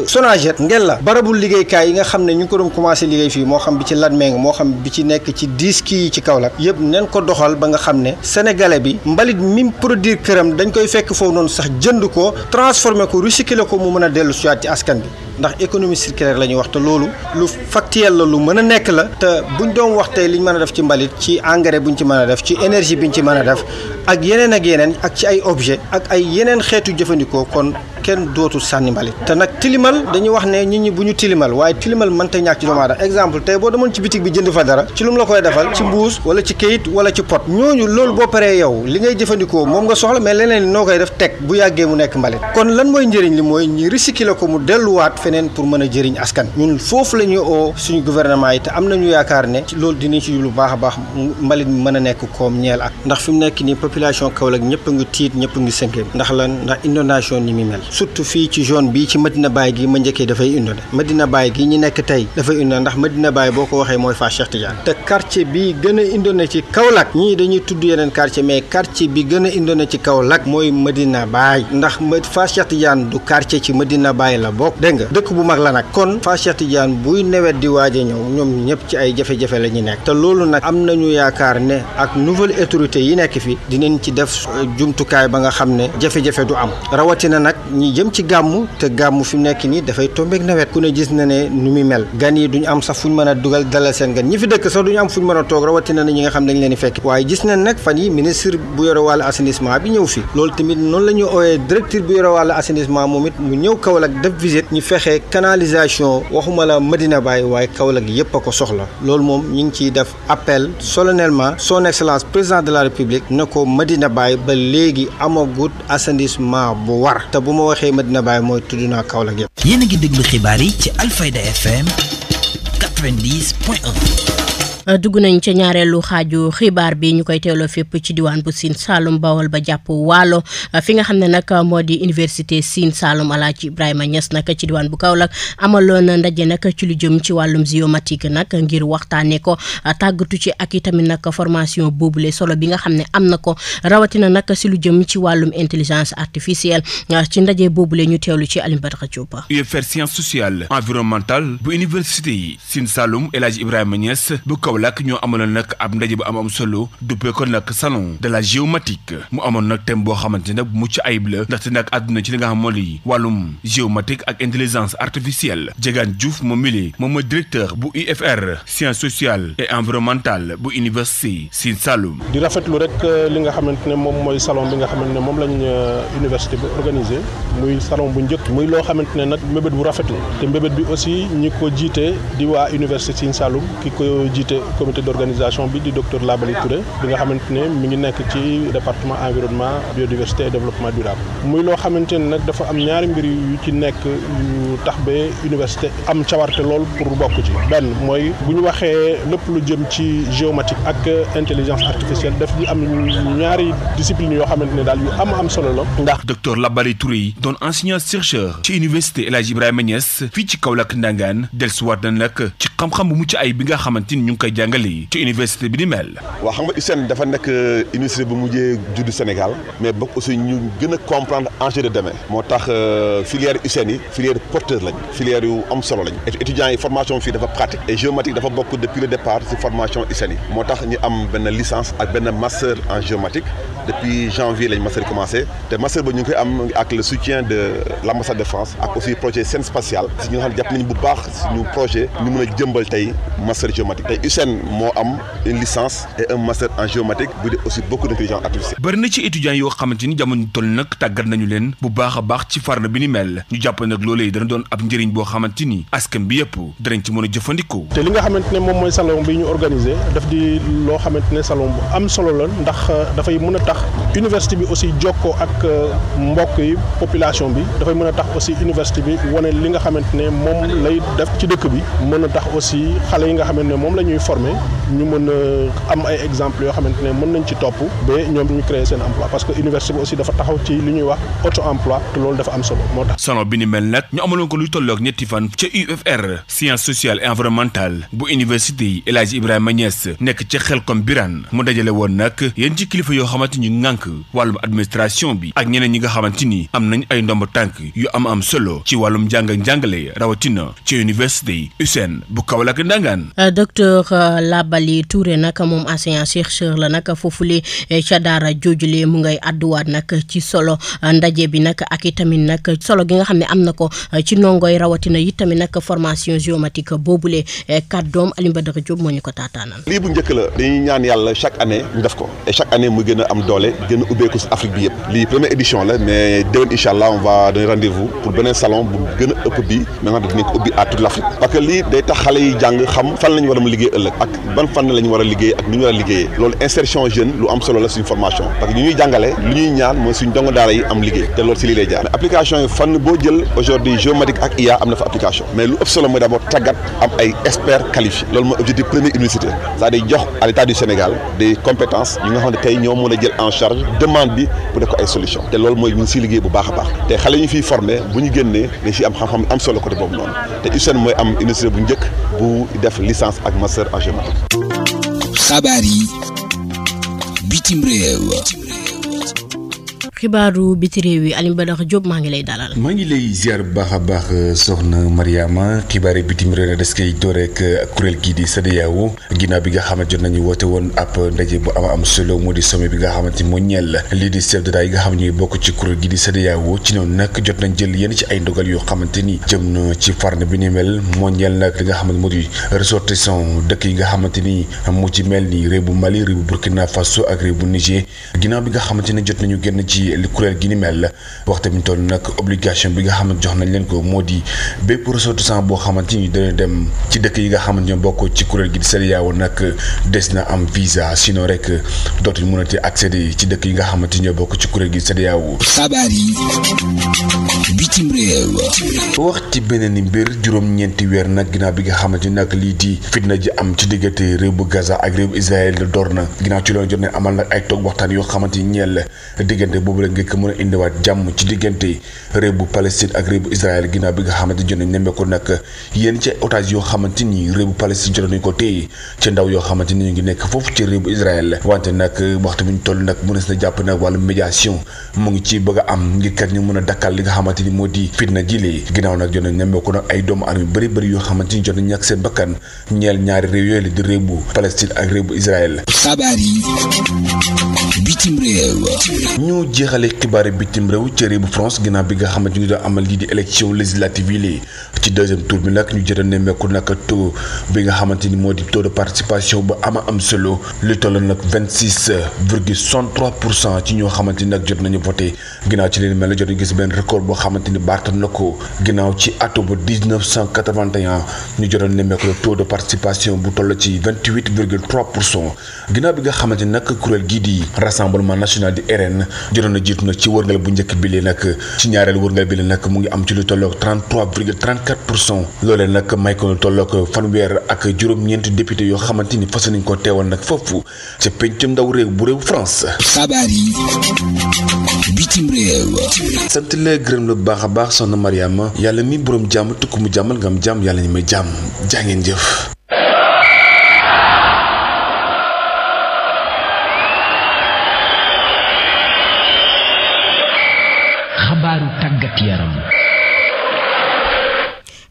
SONAGED ngel la barabul liggéeykaay yi nga xam ne ñu ngi ko doon commencé liggéey fii moo xam bi ci Latmingué moo xam bi ci nekk ci 10 kii yi ci Kaolack yëpp neen ko doxal ba nga xam ne sénégalais bi mbalit mi produire këram dañ koy fekk foofu noonu sax jënd ko transformer ko recycler ko mu mën a dellu siwaat ci askan bi ndax économie circulaire la ñuy wax te loolu lu factuel la lu mën a nekk la te buñ doon wax tey liñ mën a def ci mbalit ci engrais buñ ci mën a def ci énergie biñ ci mën a def ak yeneen ak ci ay objet ak ay yeneen xeetu jëfandikoo kon kenn dootul sànni mbalit te nag tilimal dañuy wax ne nit ñi bu ñu tilimal waaye tilimal mënta ñàkk ci doomu aadama exemple tey boo demoon ci bitig bi jënd fa dara ci lu mu la koy defal ci mbuus wala ci këyit wala ci pot ñooñu loolu boo paree yow li ngay jëfandikoo moom nga soxla mais leneen li noo koy def teg bu yàggee mu nekk mbalit kon lan mooy njëriñ li mooy ñu recycler ko mu delluwaat feneen pour mën a jëriñ askan ñun foofu la ñuy oo suñu gouvernement yi te am nañu yaakaar ne loolu dinañ ci lu baax a baax mbalit mi mën a nekk koom ñeel ak ndax fi mu nekk nii population Kaolack ñëpp a ngi tiit ñëpp a ngi sënkee ndax lan ndax inondation ni mi mel surtout fii ci zone bii ci Medina Baye gi ma njëkkee dafay inondé Medina Baye gi ñu nekk tey dafay inondé ndax Medina Baye boo ko waxee mooy Fass Cheikh Tidiane te quartier bi gën a inondé ci Kaolack ñii dañuy tudd yeneen quartier mais quartier bi gën a inondé ci Kaolack mooy Medina Baye ndax Fass Cheikh Tidiane du quartier ci Medina Baye la bokk dégg nga dëkk bu mag la nag kon Fass Cheikh Tidiane buy nawet di waaje ñëw ñoom ñëpp ci ay jafe-jafe la ñu nekk te loolu nag am nañu yaakaar ne ak nouvelle autorité yi nekk fi dinañ ci def jumtukaay ba nga xam ne jafe-jafe du am rawatina nag ñi jëm ci gàmmu te gàmmu fi mu nekk nii dafay tombeek nawet ku ne gis na ne nu muy mel gan yi duñu am sax fu ñu mën a dugal dalal seen gan ñi fi dëkk sax duñu am fu ñu mën a toog rawatina na ñi nga xam dañ leen di fekk waaye gis nañ nag fan yi ministre bu yore wàllu assainissement bi ñëw fi loolu tamit noonu la ñu ooyee directeur bu yore wàllu assainissement moom it mu ñëw Kaolack def visite ñu fexe canalisation waxuma la Medina Baye waaye Kaolack yépp a ko soxla loolu moom ñu ngi ciy def appel solennellement son excellence président de la république ne ko Medina Baye ba léegi amagut assainissement bu war te bu ma waxee Medina Baye mooy tudd naa Kaolack yëpp. yéen a ngi déglu xibaar yi ci Alfayda FM 90.1. dugg nañ ca ñaareelu xaaju xibaar bi ñu koy teewloo fépp ci diwaan bu Sine Saalum Bawol ba jàpp Waalo fi nga xam ne nag moo di université Sine Saalum Alaaji Ibrahima Niass nag ci diwaan bu Kaolack amaloon ndaje nag ci lu jëm ci wàllum géomatique nag ngir waxtaanee ko tàggatu ci ak itamit nag formation boobule solo bi nga xam ne am na ko rawatina nag si lu jëm ci wàllum intelligence artificielle ci ndaje boobule ñu teewlu ci Alioune Badara Diop. UFR science sociale environnementale bu université yi Sine Saalum Alaaji Ibrahima Niass bu Kaolack ñoo amaloon nag ab ndaje bu am solo duppee ko nag salon de la géomatique mu amoon nag thème boo xamante ne bu mucc ayib la ndaxte nag àdduna ci li nga xam moo di wàllum géomatique ak intelligence artificielle Diegane Diouf moom mooy directeur bu UFR science sociale et environnementale bu université Sine Saalum. di rafetlu rek li nga xamante ne moom mooy salon bi nga xamante ne moom lañ université bi organisé muy salon bu njëkk muy loo xamante ne nag mbébét bu rafet la te mbébét bi aussi ñi ko jiite di waa université Sine Saalum ki ko jiite comité d'organisation bi di docteur Labali Touré bi nga xamante ne mi ngi nekk ci département environnement biodiversité et développement durable muy loo xamante ne nag dafa am ñaari mbir yu ci nekk yu tax ba université am cawarte lool pour bokk ci benn mooy bu ñu waxee lépp lu jëm ci géomatique ak intelligence artificielle daf di am ñaari discipline yoo xamante ne daal yu am solo la ndax docteur Labali Touré doon enseignant chercheur ci université El Hadji Ibrahima Niass fii ci Kaolack Ndangaan dellusiwaat na nag ci xam-xam bu mucc ay bi nga xamante ni ñu ngi koy jàngale ci université bi di mel. waaw xam nga USSEN dafa nekk université bu mujjee juddu Sénégal mais bokk aussi ñu gën a comprendre enjeu de demain moo tax filière USSEN yi filière porteur lañ filière yu am solo lañ étudiants yi formation fii dafa pratique et géomatique dafa bokk depuis le départ ci formation USSEN yi moo tax ñu am benn licence ak benn master en géomatique depuis janvier lañ master commencé te master ba ñu ngi koy am ak le soutien de l'ambassade de France ak aussi projet Sen Spatial si ñu nga xam ne jàpp nañu bu baax suñu projet ñu mën a jëmbal tey master géomatique tey USSEN moo am une licence et un master en géomatique bu dee aussi beaucoup d'intelligence artificielle. bari na ci étudiants yoo xamante ni jamono toll nag tàggat nañu leen bu baax a baax ci farna bi ni mel ñu jàpp nag loolee dana doon ab njëriñ boo xamante ni askan bi yëpp danañ ci mën a jëfandikoo. te li nga xamante ne moom mooy salon bi ñu organisé daf di loo xamante ne salon bu am solo la ndax dafay mën a tax université bi aussi jokkoo ak mbokk yi population bi dafay mën a tax aussi université bi wane li nga xamante ne moom lay def ci dëkk bi mën a tax aussi xale yi nga xamante ne moom la ñuy former ñu mën a am ay exemples yoo xamante ne mën nañ ci topp ba ñoom ñu créer seen emploi parce que université bi aussi dafa taxaw ci li ñuy wax auto emploi te loolu dafa am solo moo tax. salon bi ni mel nag ñu amaloon ko luy tolloog ñetti fan ca UFR science sociale et environnementale bu université yi El Hadji Ibrahima Niass nekk ca Xelkom Birane mu dajale woon nag yéen ci kilifa yoo xamante ñu ŋànk wàllum administration bi ak ñeneen ñi nga xamante ni am nañ ay ndomb tànk yu am solo ci wàllum njàng ak njàngale rawatina ci université yi USSEN bu Kaolack Ndangaan. docteur Labali Touré nag moom enseignant chercheur la nag foofule ca daara joojule mu ngay àdduwaat nag ci solo ndaje bi nag ak itamit nag solo gi nga xam ne am na ko ci ndongoy rawatina itamit nag formation géomatique boobule kàddoom Alioune Badara Diop moo ñu ko taataanal. lii bu njëkk la dañuy ñaan yàlla chaque année ñu def ko et chaque année muy gën a am doole gën a ubbeeku si Afrique bi yëpp lii première édition la mais déwén incha allah on va donner rendez-vous pour beneen salon bu gën a ëpp bi maintenant dinañ ko ubbi à toute l'Afrique parce que lii day tax xale yi jàng xam fan la ñu war a liggéey ëllëg ak ban fan la ñu war a liggéey ak ni ñu war a liggéeyee loolu insertion jeune lu am solo la suñu formation parce que ñu ñuy jàngale lu ñuy ñaan mooy suñu ndongo daara yi am liggéey te loolu si lii lay jaar mais application yi fan boo jël aujourd'hui géomatique ak IA am na fa application mais lu ëpp solo mooy d'abord tàggat am ay experts qualifiés loolu mooy objectif première université c'est-à-dire jox à l'état du Sénégal des compétences yi nga xam ne tey ñoo mën a jël en charge demande bi pour def ko ay solution te loolu mooy ñu ngi siy liggéey bu baax a baax te xale ñu fiy formé bu ñu génnee dañ si am xam-xam am solo côté boobu noonu te USSEN mooy am université bu njëkk bu def licence ak master en géomatique. xabaar yi bitim réew. xibaaru biti réew yi Alioune Badara Diop maa ngi lay dalal. maa ngi lay ziar bu baax a baax soxna Mariama xibaari bitim réew des koy door rek kuréel gii di CEDEAO ginnaaw bi nga xamante jot nañu woote woon ab ndaje bu am solo moo di sommet bi nga xamante moo ñeel lii di chef d'État yi nga xam ne ñuy bokk ci kuréel gii di CEDEAO ci noonu nag jot nañ jël yenn ci ay ndogal yoo xamante ni jëm na ci farne bi ni mel moo ñeel nag li nga xamante moo di ressortissant dëkk yi nga xamante ni mu ci mel ni réew bu Mali réew bu Burkina Faso ak réew bu Niger ginnaaw bi nga xamante ni jot nañu génn ci ci kuréel gi ni mel wax tamit toll nag obligation bi nga xam ne jox nañ leen ko moo di bépp ressortissant boo xamante ni dana dem ci dëkk yi nga xamante ñoo bokk ci kuréel gi di CEDEAO nag des na am visa sinon rek dootuñ mënati accéder ci dëkk yi nga xamante ñoo bokk ci kuréel gi CEDEAO. xabaar yi bitim réew. wax ci beneen mbir juróom-ñeenti weer nag ginnaaw bi nga xamante ni nag lii di fitna ji am ci diggante réew bu Gaza ak réew bu Israël door na ginnaaw ci loolu jot nañ amal nag ay toog waxtaan yoo xamante ni ñeel diggante boobu la nga mën a indiwaat jàmm ci diggante réew bu Palestine ak réew bu Israël ginnaaw bi nga xamante ni jot nañ nemmeeku nag yéen ci otage yoo xamante ni réew bu Palestine jot nañ ko téye ci ndaw yoo xamante ni ñu ngi nekk foofu ci réew bu Israël wante nag waxtu bi ñu toll nag mënees na jàpp nag wàllu médiation mu ngi ci bëgg a am ngir kat ñu mën a dakkal li nga xamante ni moo di fitna jilee ginnaaw nag jot nañ nemmeeku nag ay doomu aadama yu bëri yoo xamante ni jot nañ ñàkk seen bakkan ñeel ñaari réew yooyu la di réew bu Palestine ak réew bu Israël. xabaar yi bitim réew. ñu jeexale xibaari bitim réew ci réew bu France ginnaaw bi nga xamante ni doon amal lii di élection législative yi ci deuxième tour bi nag ñu jot a nemmeeku nag taux bi nga xamante ni moo di taux de participation ba am solo li toll nag 26,63% ci ñoo xamante ni nag jot nañu voté ginnaaw ci leen mel jot nañu gis benn record boo xamante ni baartam na ko ginnaaw ci atum ba 1981 ñu jot a nemmeeku taux de participation bu toll ci 28,3% ginnaaw bi nga xamante ni nag kuréel gii di rassemblement national di RN jotoon na jiitu nag ci wërngal bu njëkk bi lee nag ci ñaareelu wërngal bi lee nag mu ngi am ci lu tolloog 33,34% loolee nag may ko lu tolloog fanweer ak juróom-ñeenti député yoo xamante ni fas nañ ko teewal nag foofu ca pencum ndaw réew bu réew France. xabaar yi bitim réew. sant la gërëm la bu baax a baax soxna Mariama yàlla mi borom jàmm tukku mu jàmmal nga am jàmm yàlla ñu may jàmm jaa ngeen jëf. xabaaru tàggat yaram.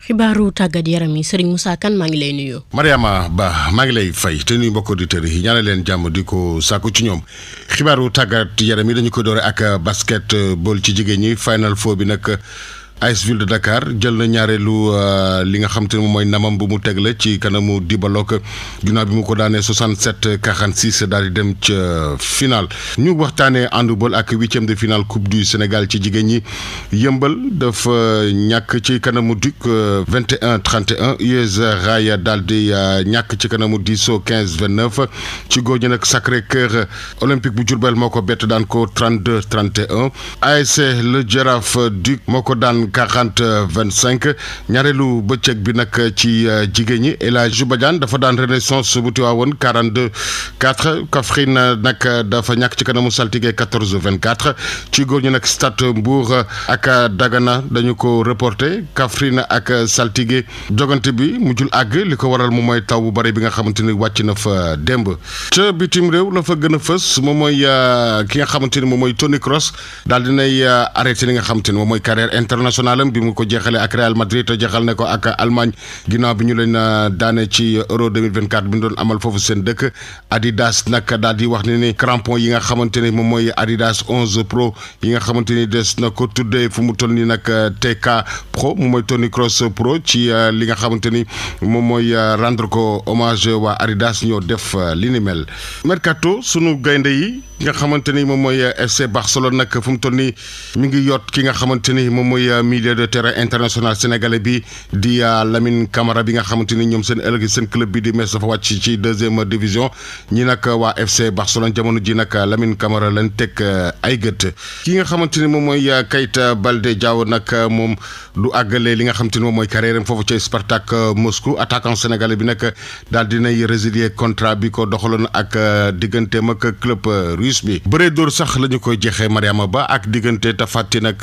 xibaaru tàggat yaram yi Serigne Moussa Kane maa ngi lay nuyu. Mariama Ba maa ngi lay fay te nuyu mbokk auditeurs yi ñaanal leen jàmm di ko sàkku ci ñoom xibaaru tàggat yaram yi dañu ko doore ak basketball ci jigéen ñi final four bi nag AS Ville de Dakar jël na ñaareelu li nga xam te ne moom mooy namam bu mu teg la ci kanamu Dibalok ginnaaw bi mu ko daanee 67-46 daal di dem ca final ñu waxtaanee handball ak huitième de finale coupe du Sénégal ci jigéen ñi yëmbal dafa ñàkk ci kanamu Duc 21-31 US Rail daal di ñàkk ci kanamu Disso 15-29 ci góor ñi nag Sacré-Cœur Olympique bu Diourbel moo ko bett daan ko 32-31 ASC Le Jaraaf Duc moo ko daan 40-25 ñaareelu bëccëg bi nag ci jigéen ñi El Hadj Badiane dafa daan Renaissance bu Tivaouane 42-4 Kaffrine nag dafa ñàkk ci kanamu Saltigué 14-24 ci góor ñi nag Stade Mbour ak Dagana dañu ko reporté Kaffrine ak Saltigué jogante bi mujjul àgg li ko waral moom mooy taw bu bari bi nga xamante ni wàcc na fa démb ca bitim réew la fa gën a fës moom mooy ki nga xamante ni moom mooy Toni Kroos daal dinay arrêté li nga xamante ni moom mooy carrière internationale bi mu ko jeexalee ak Real Madrid jeexal ne ko ak Allemagne ginnaaw bi ñu leen daane ci Euro 2024 bi ñu doon amal foofu seen dëkk Adidas nag daal di wax ne ni crampon yi nga xamante ni moom mooy Adidas 11 Pro yi nga xamante ni des na ko tuddee fu mu toll nii nag TK Pro moom mooy Toni Kroos Pro ci li nga xamante ni moom mooy rendre ko hommage waa Adidas ñoo def li ni mel. Mercato sunu gaynde yi nga xamante ni moom mooy FC Barcelone nag fu mu toll nii mi ngi yot ki nga xamante ni moom mooy milieu de terrain international sénégalais bi di Lamine Camara bi nga xamante ni ñoom seen ëllëg seen club bi di Metz dafa wàcc ci deuxième division ñi nag waa FC Barcelone jamono ji nag Lamine Camara lañ teg ay gët ki nga xamante ni moom mooy Keita Baldé Diaw nag moom lu àggale li nga xamante ni moom mooy carrière foofu ci Spartak Moscou attaquant sénégalais bi nag daal dinay résilier contrat bi ko doxaloon ak digganteem ak club russe bi bëree dóor sax la ñu koy jeexee Mariama Ba ak diggante Tapha Tine ak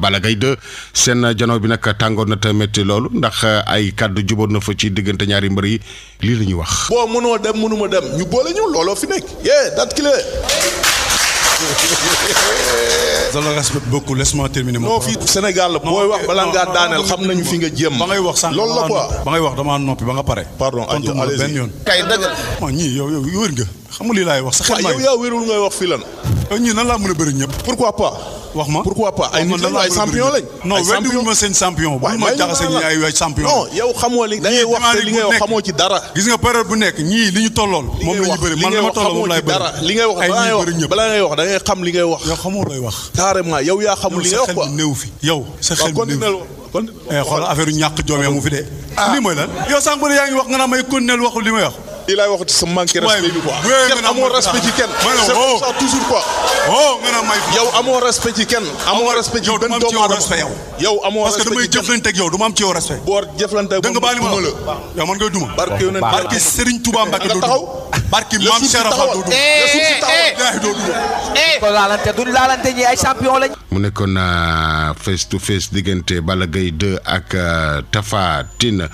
Balla Gaye 2 seen janoo bi nag tàngoon na te métti loolu ndax ay kàddu juboon na fa ci diggante ñaari mbër yi lii la ñuy wax. boo mënoo dem mënuma dem ñu boole ñu looloo fi nekk. dat ki la. Je le respecte beaucoup, laisse-moi terminer. non fii Sénégal la booy wax bala ngaa daaneel xam nañu fi nga jëm. ba ngay wax sànq loolu la quoi. ba ngay wax damaa noppi ba nga pare. pardon allez-y benn yoon. kay dëgg. waaw ñii yow wér nga xam nga lii laay wax. sa xel yow yaa wérul ngay wax fii lan. ñii nan laa mën a bëri ñëpp. pourquoi pas. wax ma pourquoi pas ay nit lañ ay champion lañ. non weddiwuñu ma seen champion. bu ma jaxase ñi ay champion. non yow xamoo li da ngay wax te li ngay wax xamoo ci dara. gis nga période bu nekk ñii li ñu tollool. moom la ñu bëri man li ma tolloo moom laay bëri. li ngay wax balaa ngay wax da ngay xam li ngay wax. yow xamoo lay wax. carrément yow yaa xamul li ngay wax quoi. néew fi yow sa xel bi néew kon xool affaire ñàkk joomee mu fi de. lii mooy lan yow sànq yaa ngi wax nga naa may continuer waxul li may wax. lii laay wax ci sa manque respect bi quoi. kenn amoo respect ci kenn. c'est comme ça toujours quoi. nga naa may yow amoo respect ci kenn. amoo respect ci benn doomu aadama yow amoo respect ci parce que damay jëflante ak yow du ma am ci yow respect. boo jëflante ak duma la yow man ngay duma. barki Serigne Touba Mbacke doo duma. barki Mame Cheikh Rafa doo duma. duñ laalante ñi ay champion lañ. mu nekkoon face to face diggante Balla Gaye 2 ak Tapha Tine.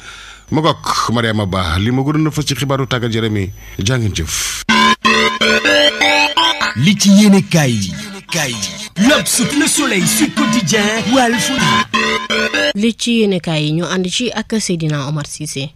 ma goog Mariama Ba li ma gënoon a fës ci xibaaru tàggat yaram yi jàngeen jëf. li ci yéene kaay yi. L'Obs, Le Soleil, Sud Quotidien, Walf. li ci yéene kaay yi ñu ànd ci ak Seydina Omar Cissé.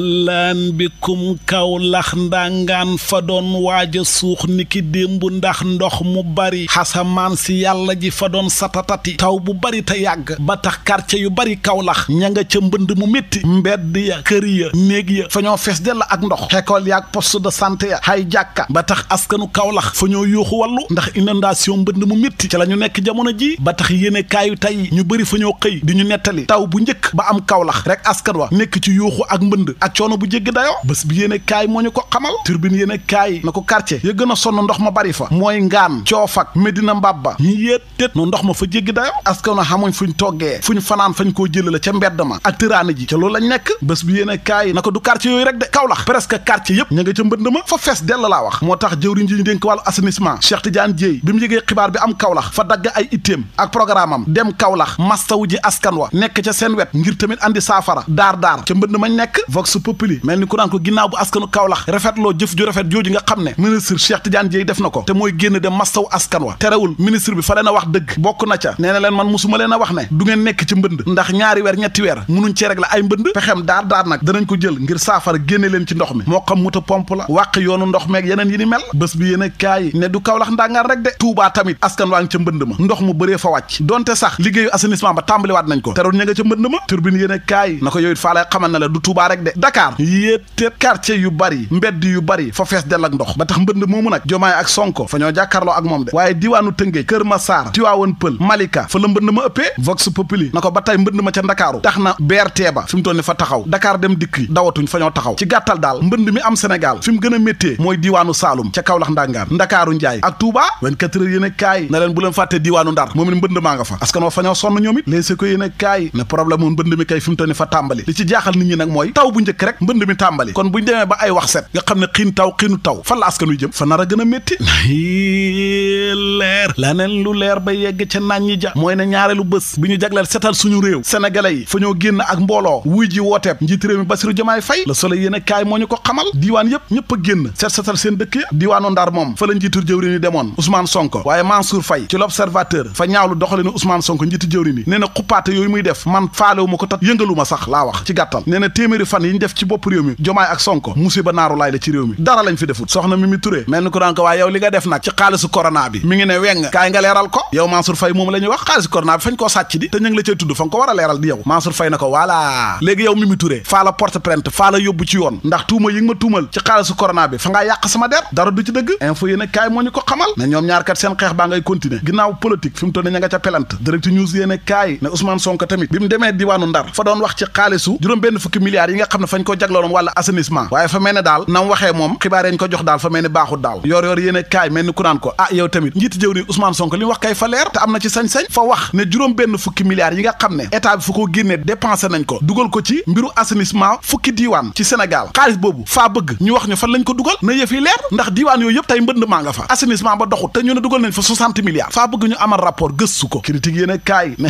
lan bikum Kaolack ndangaan fa doon waaja suux niki démb ndax ndox mu bari xasamaan si yàlla ji fa doon satatati taw bu bari te yàgg ba tax quartier yu bari Kaolack ña nga ca mbënd mu métti mbedd ya kër ya néeg ya fa ñoo fees dell ak ndox école ya ak poste de santé ya hay jàkka ba tax askanu Kaolack fa ñoo yuuxu wàllu ndax inondation mbënd mu métti ci la ñu nekk jamono ji ba tax yéene kaayu tey ñu bëri fa ñoo xëy di ñu nettali taw bu njëkk ba am Kaolack rek askan wa nekk ci yuuxu ak mbënd ak coono bu jéggi dayoo bés bi yéene kaay moo ñu ko xamal turbine yéene kaay na ko quartier ya gën a sonn ndox ma bari fa mooy Ngaan Coofak Medina Mbabba ñu yéet tét no ndox ma fa jéggi dayoo askan wa xamuñ fuñ toggee fuñ fanaan fañ koo jëlale ca mbedd ma ak tëraane ji ca loolu lañ nekk bés bi yéene kaay na ko du quartier yooyu rek de Kaolack presque quartier yëpp ña nga ca mbënd ma fa fees dell laa wax moo tax jëwriñ ji ñu dénk wàllu assainissement Cheikh Tidiane Dièye bi mu yëgee xibaar bi am Kaolack fa dagg ay itteem ak programme am dem Kaolack mastawu ji askan wa nekk ca seen wet ngir tamit andi saafara daar ca mbënd mañ nekk Vox Populi mel ni ku naan ko ginnaaw bu askanu Kaolack rafetloo jëf ju rafet jooju nga xam ne ministre Cheikh Tidiane Dièye def na ko te mooy génn dem mastaw askan wa terewul ministre bi fa leen a wax dëgg bokk na ca nee na leen man musuma leen a wax ne du ngeen nekk ci mbënd ndax ñaari weer ñetti weer munuñ cee régler ay mbënd pexem daar nag danañ ko jël ngir saafara génne leen ci ndox mi moo xam moto pompe la wàq yoonu ndox meeg yeneen yi ni mel bés bi yéen a kaay ne du Kaolack ndangaan rek de Touba tamit askan waa ngi ca mbënd ma ndox mu bëree fa wàcc donte sax liggéeyu assainissement ba tàmbaliwaat nañ ko terewul ña nga ca mbënd ma turbine yéen a kaay na ko yow it faa lay xamal na la du Touba rek de Dakar yéete quartier yu bari mbedd yu bari fa fees dell ak ndox ba tax mbënd moomu nag Jomaay ak Sonko fa ñoo jàkkaarloo ak moom de waaye diwaanu Tëngéej Kër Massar Tivaouane Pël Malika fa la mbënd ma ëppee Vox Populi na ko ba tey mbënd ma ca Ndakaaru tax na BRT ba fi mu toll ni fa taxaw Dakar dem dikk dawatuñ fa ñoo taxaw ci gàttal daal mbënd mi am Sénégal fi mu gën a méttee mooy diwaanu Saalum ca Kaolack ndangaan Ndakaaru Njaay ak Touba 24 heures yéen a kaay na leen bu leen fàtte diwaanu Ndar moom it mbënd maa nga fa askan wa fa ñoo sonn ñoom it léegi ko yéen a kaay ne problème mu mbënd mi kay fi mu toll ni fa tàmbali li ci jaaxal nit ñi nag mooy taw bu njëkk rek mbënd mi tàmbali kon buñ demee ba ay wax set nga xam ne xiinu taw fan la askan wi jëm fa nar a gën a métti leer laneen lu leer ba yegg ca naan ñi ja mooy ne ñaareelu bés bi ñu jagleel setal suñu réew sénégalais yi fa ñoo génn ak mbooloo wuy ji wooteeb njiit réew mi Bassirou Diomaye Faye Le Soleil yéen a kaay moo ñu ko xamal diiwaan yëpp ñëpp a génn setal seen dëkk ya diiwaanu Ndar moom fa la njiitu jëwriñ yi demoon Ousmane Sonko waaye Mansour Faye ci l'Observateur fa ñaawlu doxalinu Ousmane Sonko njiitu jëwriñ yi nee na xuppaate yooyu muy def man faalewu ma ko tat yëngalu ma sax laa wax ci gàttal nee na téeméeri fan yi ñu def ci bopp réew mi Diomaye ak Sonko musiba naaru laay la ci réew mi dara lañ fi defut soxna Mimi Touré mel ni ko daan ko waaye yow li nga def nag ci xaalisu corona bi mi ngi ne weng kaay nga leeral ko yow Mansour Faye moom la ñuy wax xaalisu corona bi fañ koo sàcc di te ñu ngi la cay tudd fa nga ko war a leeral di yow Mansour Faye na ko voilà léegi yow Mimi Touré faa la porte plainte faa la yóbbu ci yoon ndax tuuma yi nga ma tuumal ci xaalisu corona bi fa ngaa yàq sama der dara du ci dëgg info yéen a kaay moo ñu ko xamal ne ñoom ñaar kat seen xeex baa ngay continuer ginnaaw politique fi mu toll ne ña nga ca pelante direct news yéen a kaay ne Ousmane Sonko tamit bi mu demee diwaanu Ndar fa doon wax ci xaalisu juróom-benn fukki milliards yi nga xam ne fañ ko jagloon wala assainissement waaye fa mel ne daal nam waxee moom xibaar yañ ko jox daal fa mel ni baaxut daal yor yéen a kaay mel ni ku naan ko ah yow tamit njiiti jëw ni Ousmane Sonko li mu wax kay fa leer te am na ci sañ-sañ fa wax ne juróom-benn fukki milliards yi nga xam ne état bi fu ko génnee dépensé nañ ko dugal ko ci mbiru assainissement fukki diiwaan ci Sénégal xaalis boobu faa bëgg ñu wax ñu fan lañ ko dugal na yëf yi leer ndax diiwaan yooyu yëpp tey mbënd maa nga fa assainissement ba doxut te ñu ne dugal nañ fa 60 milliards faa bëgg ñu amal rapport gëstu ko critique yéen a kaay ne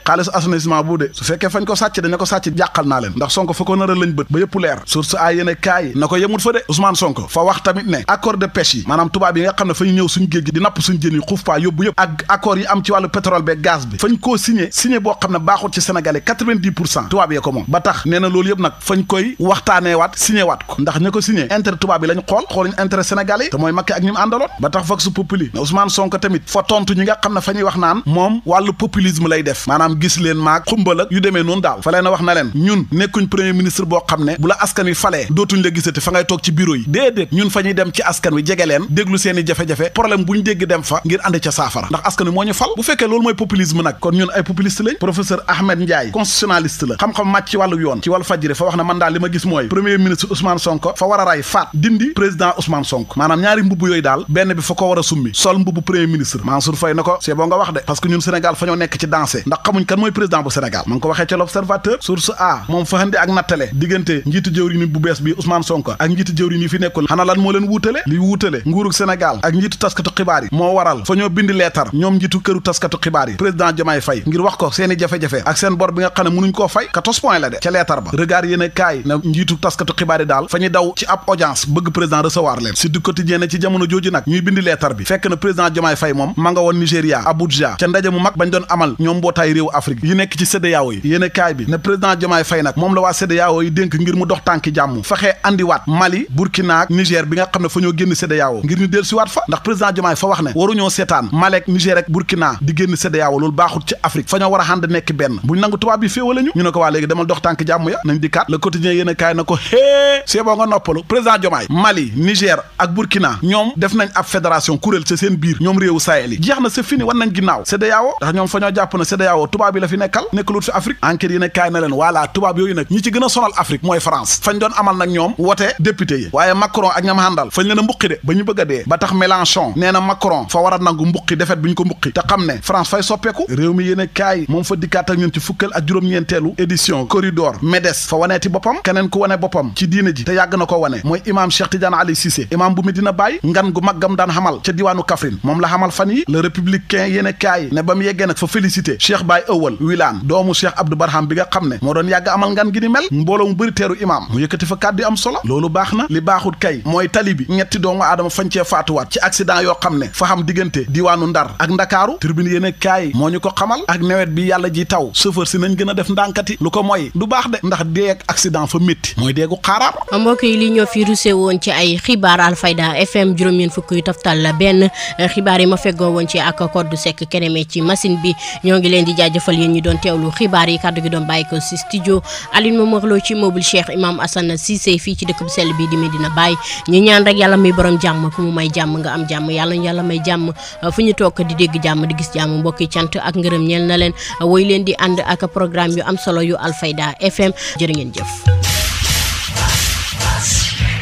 xaalisu assainissement bu de su fekkee fañ ko sàcc daña ko sàcc jàqal naa leen ndax Sonko fa ko nar a lañ bët ba yëpp leer source a yéene kaay na ko yemut fa de Ousmane Sonko fa wax tamit ne accord de pêche yi maanaam tubaab yi nga xam ne fa ñu ñëw suñu géej gi di napp suñu jën yi xuuf paa yóbbu yëpp ak accord yi am ci wàllu pétrole be gaz bi fañ koo signé boo xam ne baaxul ci sénégalais 90% tubaab yee ko moom ba tax nee na loolu yëpp nag fañ koy waxtaaneewaat signé waat ko ndax ña ko signé intérêt tubaab yi lañ xooluñ intérêt sénégalais yi te mooy Macky ak ñi mu àndaloon ba tax vox populi ne Ousmane Sonko tamit fa tontu ñi nga xam ne fa ñuy wax naan moom wàllu populisme lay def maanaam gis leen maag xumbal ak yu demee noonu daal fa leen a wax na leen ñun nekkuñ premier ministre boo xam ne bu la askan wi falee dootuñ la gisati fa ngay toog ci bureau yi déedéet ñun fa ñuy dem ci askan wi jege leen déglu seeni jafe-jafe problème bu ñu dégg dem fa ngir andi ca saafara ndax askan wi moo ñu fal bu fekkee loolu mooy populisme nag kon ñun ay populiste lañ professeur Ahmed Ndiaye constitutionnaliste la xam-xam màcc ci wàllu yoon ci wàllu fajiri fa wax ne man daal li ma gis mooy premier ministre Ousmane Sonko fa war a ray faat dindi président Ousmane Sonko maanaam ñaari mbubb yooyu daal benn bi fa ko war a summi sol mbubb premier ministre Mansour Faye na ko c'est bon nga wax de parce que ñun Sénégal fa ñoo nekk ci dansé ndax xamuñ kan mooy président bu Sénégal ma ngi ko waxee ca l'observateur source a moom fa handi ak nattale diggante njiitu jëwriñ bu bees bi Ousmane Sonko ak njiitu jëwriñ yi fi nekkul xana lan moo leen wuutale li wuutale nguurug Sénégal ak njiitu taskatu xibaar yi moo waral fa ñoo bindi leetar ñoom njiitu këru taskatu xibaar yi président Diomaye Faye ngir wax ko seeni jafe-jafe ak seen bor bi nga xam ne mënuñ koo fay 14 points la de ca leetar ba regard yéene kaay na njiitu taskatu xibaar yi daal fa ñu daw ci ab audience bëgg président recevoir leen si du quotidien ci jamono jooju nag ñuy bindi leetar bi fekk na président Diomaye Faye moom ma nga woon Nigéria Abuja ca ndaje mu mag bañ doon amal ñoom mbootaay réewu Afrique yi nekk ci CEDEAO yi yéene kaay bi ne président Diomaye Faye nag moom la waa CEDEAO yi dénk ngir mu dox tànki jàmm fexee andiwaat Mali Burkina ak Niger bi nga xam ne fa ñoo génn CEDEAO ngir ñu del siwaat fa ndax président Diomaye fa wax ne waruñoo seetaan Mali ak Niger ak Burkina di génn CEDEAO loolu baaxut ci Afrique fa ñoo war a ànd nekk benn buñ nangu tubaab bi féewale ñu ne ko waa léegi demal dox tànk jàmm ya nañ di kat le quotidien yéen a kaay na ko hee c'est bon nga noppalu président Diomaye Mali Niger ak Burkina ñoom def nañ ab fédération kuréel ca seen biir ñoom réewu Sahel yi jeex na c'est fini wan nañ ginnaaw CEDEAO ndax ñoom fa ñoo jàpp na CEDEAO tubaab yi la fi nekkal nekkalut fi Afrique enquête yéen a kaay na leen voilà tubaab yooyu nag ñi ci gën a sonal Afrique mooy France fañ doon amal nag ñoom wote député yi waaye Macron ak ñam àndal fañ leen a mbuqi de ba ñu bëgg a dee ba tax Mélenchon nee na Macron fa war a nangu mbuqi defet bi ñu ko mbuqi te xam ne France fay soppeeku réew mi yéen a kaay moom fa dikkaat ak ñun ci fukkal ak juróom-ñeenteelu édition corridor MEDES fa waneeti boppam keneen ku wane boppam ci diine ji te yàgg na ko wane mooy imam Cheikh Tidiane Ali Cissé imam bu Medina Baye ngan gu maggam daan xamal ca diwaanu Kaffrine moom la xamal fan yi le républicain yéen a kaay ne ba mu yeggee nag fa félicité Cheikh Baye Ewal Wilane doomu Cheikh Abdou Barham bi nga xam ne moo doon yàgg amal ngan gi ni mel mbooloo mu bëri teeru imam mu yëkkati fa kàddu am solo loolu baax na li baaxut kay mooy tali bi ñetti doomu aadama fañ cee faatuwaat ci accident yoo xam ne fa xam diggante diwaanu Ndar ak Ndakaaru tribune yéen a kaay moo ñu ko xamal ak nawet bi yàlla ji taw chauffeur si nañ gën a def ndànkati lu ko mooy du baax de ndax dee ak accident fa métti mooy deegu xaaraam mbokk yi li ñoo fi rusé woon ci ay xibaar Alfayda FM juróom-ñeent fukk yu taftal la benn xibaar yi ma feggoo woon ci ak code sec keneme ci machine bi ñoo ngi leen di jaajëfal yéen ñi doon teewlu xibaar yi kàddu gi doon bàyyi ko si studio Aline Momar Lo ci mobile Cheikh Imam Assane Cissé fii ci dëkk bu sell bi di Medina Baye ñu ñaan rek yàlla muy borom jàmm ku mu may jàmm nga am jàmm yàlla may jàmm fu ñu toog di dégg jàmm di gis jàmm mbokki cant ak ngërëm ñeel na leen woy leen di ànd ak programme yu am solo yu Alfayda FM jërë ngeen jëf.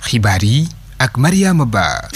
xibaar yi ak Mariama Ba.